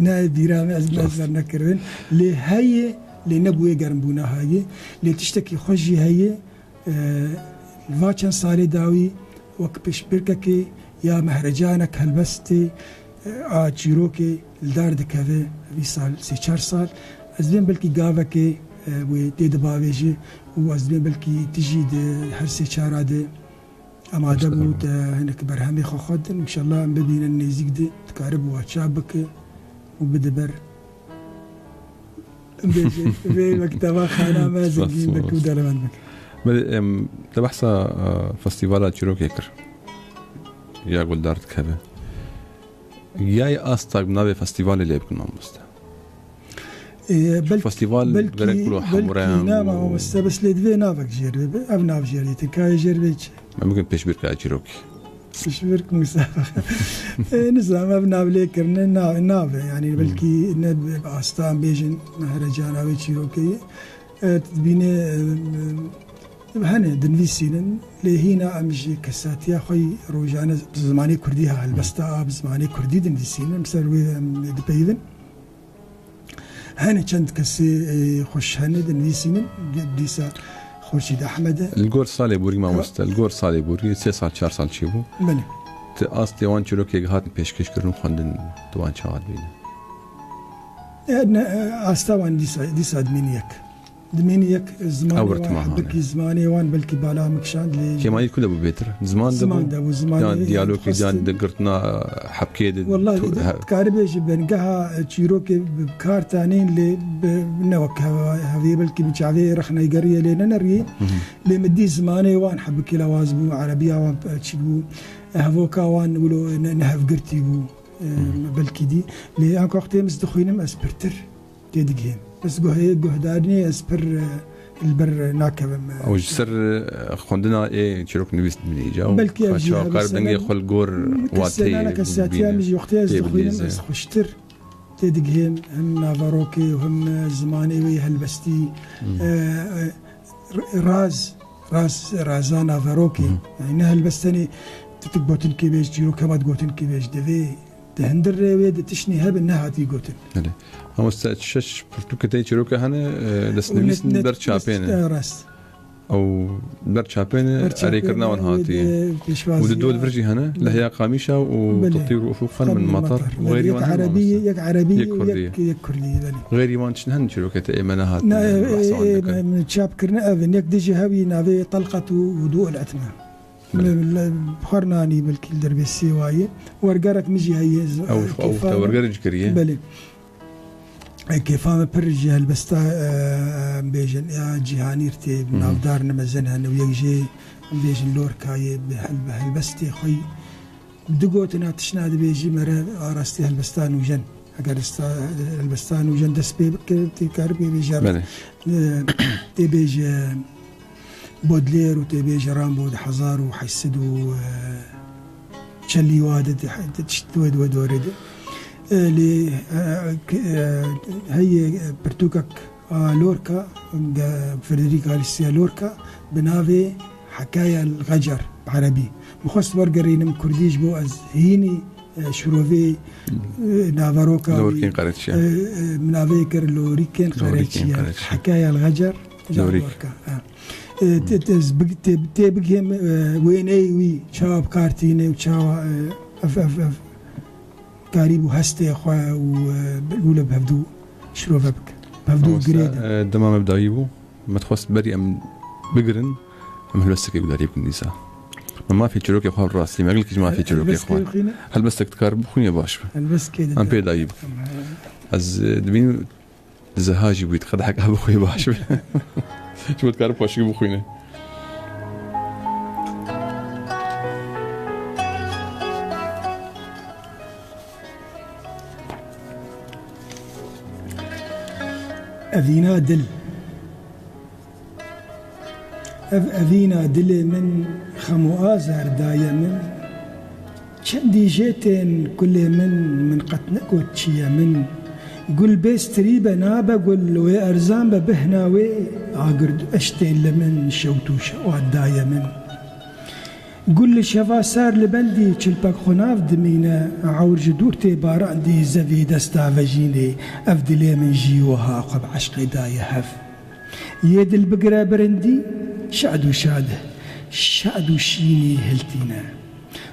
ne bîra me, ez, ez Rast. ber nekirin. Lê heye, lê nebûye germbûna heye. Lê tiştekî xweş jî heye. E, va çend salê dawî wek piştbirkekê ya mehrecanek helbestê, e, a çîrokê li dar dikeve vî sal, sê çar sal. Ez dibêm belkî gavekê, e, wê tê dibavêje û ez dibêm belkî tu jî di her sê çara de amade bû te hinek berhemê xwe xwendin. Înşallah em bibînin nêzîk de dikare bi wa çap bike û bide ber. Bêje, vê mekteba xana me zengîn bike û derewend bike. Belê, em, te behsa, e, festîvala çîrokê kir. Ya guldar dikeve. Ya asta bi navê festîvalê lê bikin mamoste. E, belkî, Festîval belkî, gerek wilo belkî hemû re ne, hemû mamoste, bes lê divê navek jêr be. Ev nav jêr dîtin. Kayê jêr be çi? Em bikin pêşbirka çîrokê. Piştbirk musafaxa. E, nizam ev nav lê kirine na-, nav e. Yanî Hmm. belkî ne bi asta em bêjin, ne herecana wê çîrokê ye. E, tu dibîne, e, e, hene dinivîsînin. Lê hîna em ji kesatiya xwe yî rojane bi zimanê kurdî ha, helbesta a bi zimanê kurdî dinivîsînin. Em ser wê em dipeyivin. Hene çend kesê, e, xweş hene dinivîsînin, di-, dîsa Xurşîd Ehmed e. Li gor salê borî mamoste, li gor salê borî, sê sal, çar sal çêbû. Belê. Ti astê wan çîrokê hatin pêşkêşkirin û xwendin di wan çawa dibîne? E, ne, e, asta wan dîsa, dîsa dimîne yek. Dimîne yek, e, zimanê Ew wan, irtimahan e. Hebikî zimanê wan belkî bala min kişand, lê Kêmayî ku de bû bêtir? Ziman de bû? Ziman de bû, zimanê Yan diyalogê, dixwestin yan di girtina hebkê de Wellahî tu-, di-, he- dikarî bêjî bingeha çîrokê bi kar tanîn lê bi, ne wek heva-, heviyê belkî bi çavê rexneygeriyê lê neneriyê. Hı hı. Lê min dî zimanê wan hebikî lawaz bû, erebiya wan, e, çi bû, e, hevoka wan wilo ne, ne hevgirtî bû, e, Hı hı. belkî dî. Lê anka wextê min ez dixwînim ez pirtir têdigihêm. Ez guhê-, guhdarînê ez pir, e, li ber nakevim, e. Ew ji ser, e, xwendina ê çîrok nivîs dimîne îca û Belkî ev jî çawa kar hevîsene dengê xwe li gor kesê wateyê nana kesatiya bibîne, min jî wextê ez pê dixwînim, bilîze. Ez xweştir têdigihêm, him naverokê û him, e, zimanê wê helbestî, Hmm. e, e, r-, raz, raz, raza naverokê. Hmm. Yani ne helbest tenê tu, tu gotinkê bêj, çîrok hema gotinkê bêj, divê di hundir rê wê di tiştnî hebe nehatî gotin. Belê. Mamoste, şeş pirtûkê te yê çîroka hene, e, destnivîs Û net, net, ber çapê ne. Net, e, rast. Ew ber çapê ne, Ber çapê erêkirina wan ne, hatiye. de pêşwazî Û di dor ya. vir jî hene, Belê. Lehya Qamîşa û Belê. Tetir û Ufuk Xan Xan min min Matar. Matar. Belê, Xeyrî yek wan hene erebî, mamoste? Yek erebî, Yek kurdî, yek, belê. Yek kurdî, belê. Xeyrî wan tişt hene çîrokê te ê me nehatine, Ne, e, bahsa wan e, e, dikin. me, me çap kirine ev in. Yek dijî hewî navê Telqet û, û Du'ul Etme. Belê. Li, li, xwernanî belkî li derbê sêwayê. Wergerek min jî heye, z-, Ew, ew kêfa te wergerê jî kiriye? Belê. E, kêfa me pir ji helbesta, e, em bêjin, ya cîhanî tê, Hmm. navdar ne mezin hene û yek jê em bêjin Lorkayê, bi hel-, bi helbestê xwe yî. Di gotina tişna dibêjî mere arastî helbesta nûjen. Eger esta-, helbesta nûjen dest pê bike, tê kar pê bêje. Belê. E, tê bêje Baudelaire û tê bêje Rimbaud di hezar û heşt sed û çelî wa de, di, di tişt wê, wê dorê de. E, lê, e, k-, e, heye pirtûkek a Lorca, de Frederico Garcia Lorca, bi navê Hekaya el Xecer bi erebî. Min xwest wergerînim kurdî ji bo ez hînî, e, şirovê, e, naveroka wî, Lorikên Qereçiya. e, e, min navê kir Lorikên Lorikên Qereçiya. Qereçiya. Hekaya el Xecer, Lorîk. Lorca, ha. E, te, te, ez big-, te, tê bigihêm, e, wêneyê wî çawa bi kar tîne û çawa, e, ev, ev, ev. karîbû hestê xwe û, e, û li bi hevdû şirove bike. Bi hevdû Mamoste, girê de. E, dema me bi dayî bû, me dixwest berî em bigirin, em helbestekê gudarî bikin dîsa. Me mafê çîrokê xwe bi rastî, me gelkî ji mafê çîrokê Helbestekê xwe. bixwîne? Helbestek dikar bixwîne baş be. Helbestekê Em pê didar. dayî bû. Tamam, he. Ez, e, dibînim Ziha jî bûyî qedehek av bixwî baş be. Ji bo dikare paşî bixwîne. Evîna dil. Ev evîna dilê min xem û azar daye min. Çendî jê tên kulê min, min qet negot çi ye min. Gul bê strî be nabe gul, wê erzan be bihna wê. Agir du eştên li min şewt û şewat daye min. Gul li şeva sar li bendî çilpek xwe nav dimîne, ewr ji dûr tê barandî zevî desta vejînê. Ev dilê min jî wiha xwe bi eşqê daye hev. Yê dil bigire birindî, şad û şad, şad û şînî hiltîne.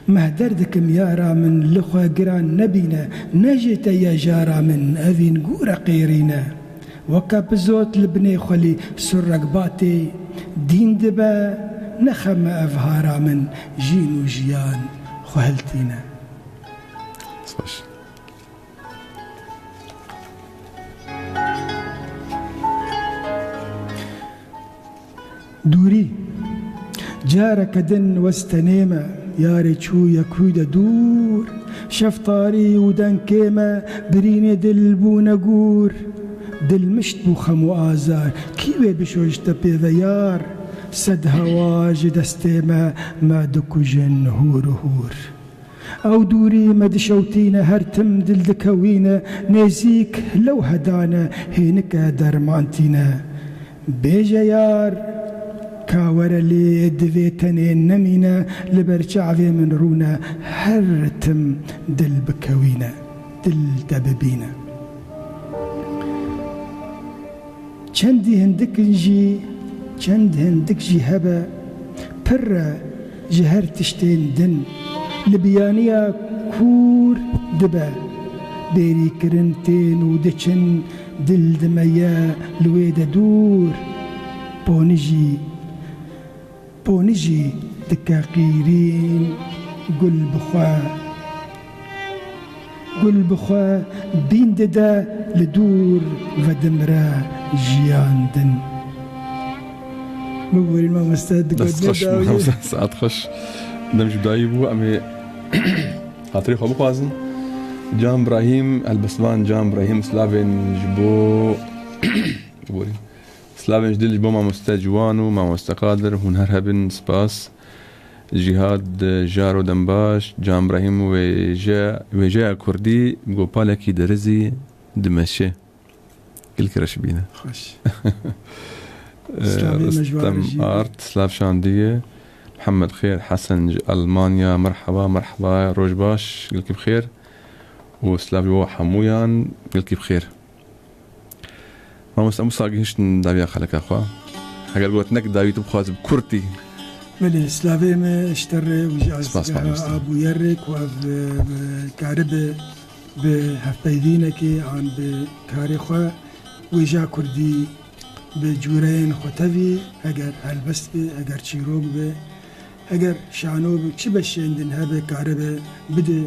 Meh derdikim yara min, li xwe giran nebîne, ne jê te ye jara min, evîn gûre qêrîne. Weke pizot li binê xwelî surrek batê, dîn dibe, nexeme ev hara min, jîn û jiyan xwe hiltîne. Spas. Dûrî. Careke din wez tenê me, yarê çû yekû de dûr. Şev tarî û dengkê me, birînê dil bûne gûr. Dil mişt bû xem û azar, kî wê bişo ji te pê ve yar? Sed hewa ji destê me, me dikujin hûr û hûr. Ew dûrî me dişewtîne, her tim dil dikewîne, nêzîk lew hedane, hênike derman tîne. Bêje yar, ka were lê divê tenê nemîne, li ber çavê min rûne, her tim dil bikewîne, dil te bibîne. Çendî hindik jî, çend hindik jî hebe, pir e ji her tiştên din. Li biyaniya kûr dibe, bêrî kirin tên û diçin, dil dimeye li wê de dûr. Ponijî Ponijî dike qîrîn, gul bi xwe, gul bi xwe bîn dide, li dûr vedimre jiyan din. Biborîn mamoste, di Dest xweş, mamoste, saet xweş. Dem ji dayî bû, em ê xatirê xwe bixwazin. Can Brahîm, helbestvan Can Brahîm, slavên ji bo, biborîn. Slavên ji dil ji bo mamoste Ciwan û mamoste Qadir, hûn her hebin, spas. Jîhad, Jaro Dembaş, Can Brahîm û wêje-, wêjeya kurdî, gopalekî derizî dimeşe. Gelkî reş bîne. Xweş. Ee, Slavê me ji wan Rustem re jî. Art, slav şandiye. Mihemed Xêr Hesen ji Almanya, merheba, merheba, roj baş, gelkî bi xêr. Û slav ji bo hemûyan, gelkî bi xêr. Mamoste, em wisa gihiştin dawiya xeleka xwe. Heger gotinek dawî tu bixwazî bi kurtî. Belê, slavê me ji te re û ji Spas, azgeha mamoste. Abûyer re ku ev, e, karibe bi hevpeyvînekê an bi karê xwe wêja kurdî bi cûreyên xwe tevî, heger helbest be, heger çîrok be, heger şano be, çi beşên din hebe karibe bide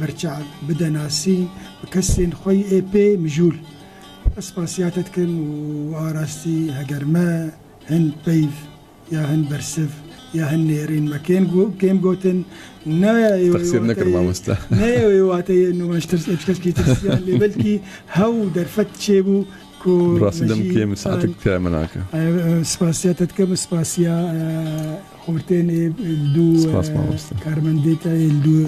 berçav, bide nasîn bi kesên xwe yê pê mijûl. Ez spasiya te dikim û a rastî heger me hin peyv ya hin bersiv ya hin nêrîn me kêm go-, kêm gotin, ne wê Teqsîr nekir wateyê, mamoste. Ne wê wateyê nû me ji tirs-, ji keşkî tirsiyan lê belkî hew derfet çêbû ku Bi rastî me dem jî kêm, saetek tira me nake. E, e, spasiya te dikim, spasiya, e, xortên ê dû, Spas e, mamoste. Karmendê te ê dû,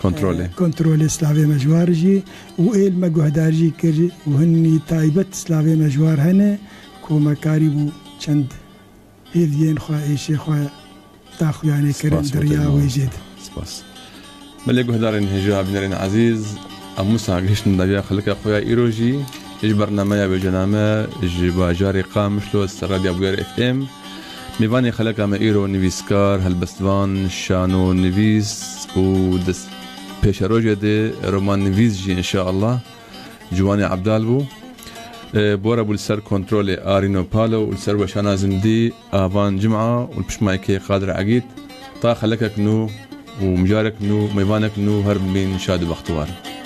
Kontrolê. E, kontrolê slavê me ji war jî û êl me guhdar jî kir û hinî taybet slavê me ji war hene ku me karî bû çend hêviyên xwe, êşê xwe daxuyanê kirin Spas di riya wê jê de. Spas. Belê guhdarên hêja, bînerên ezîz, em wisa gihiştin dawiya xelika xwe ya îro jî ji bernameya wêjename ji bajarê Qamişlo ser Radya Bûyer F M. Mêvanê xeleka me îro nivîskar, helbestvan, şano, nivîs û dest Pêşerojê de romannivîs jî înşaallah Ciwanê Ebdal bû. E, bora bû li ser kontrolê Arîno Palo û li ser weşana zindî Avan Cima û li piştmayekê Qadir Egîd. Ta xelekek nû û mijarek nû, mêvanek nû, her bimîn şad û bextewar.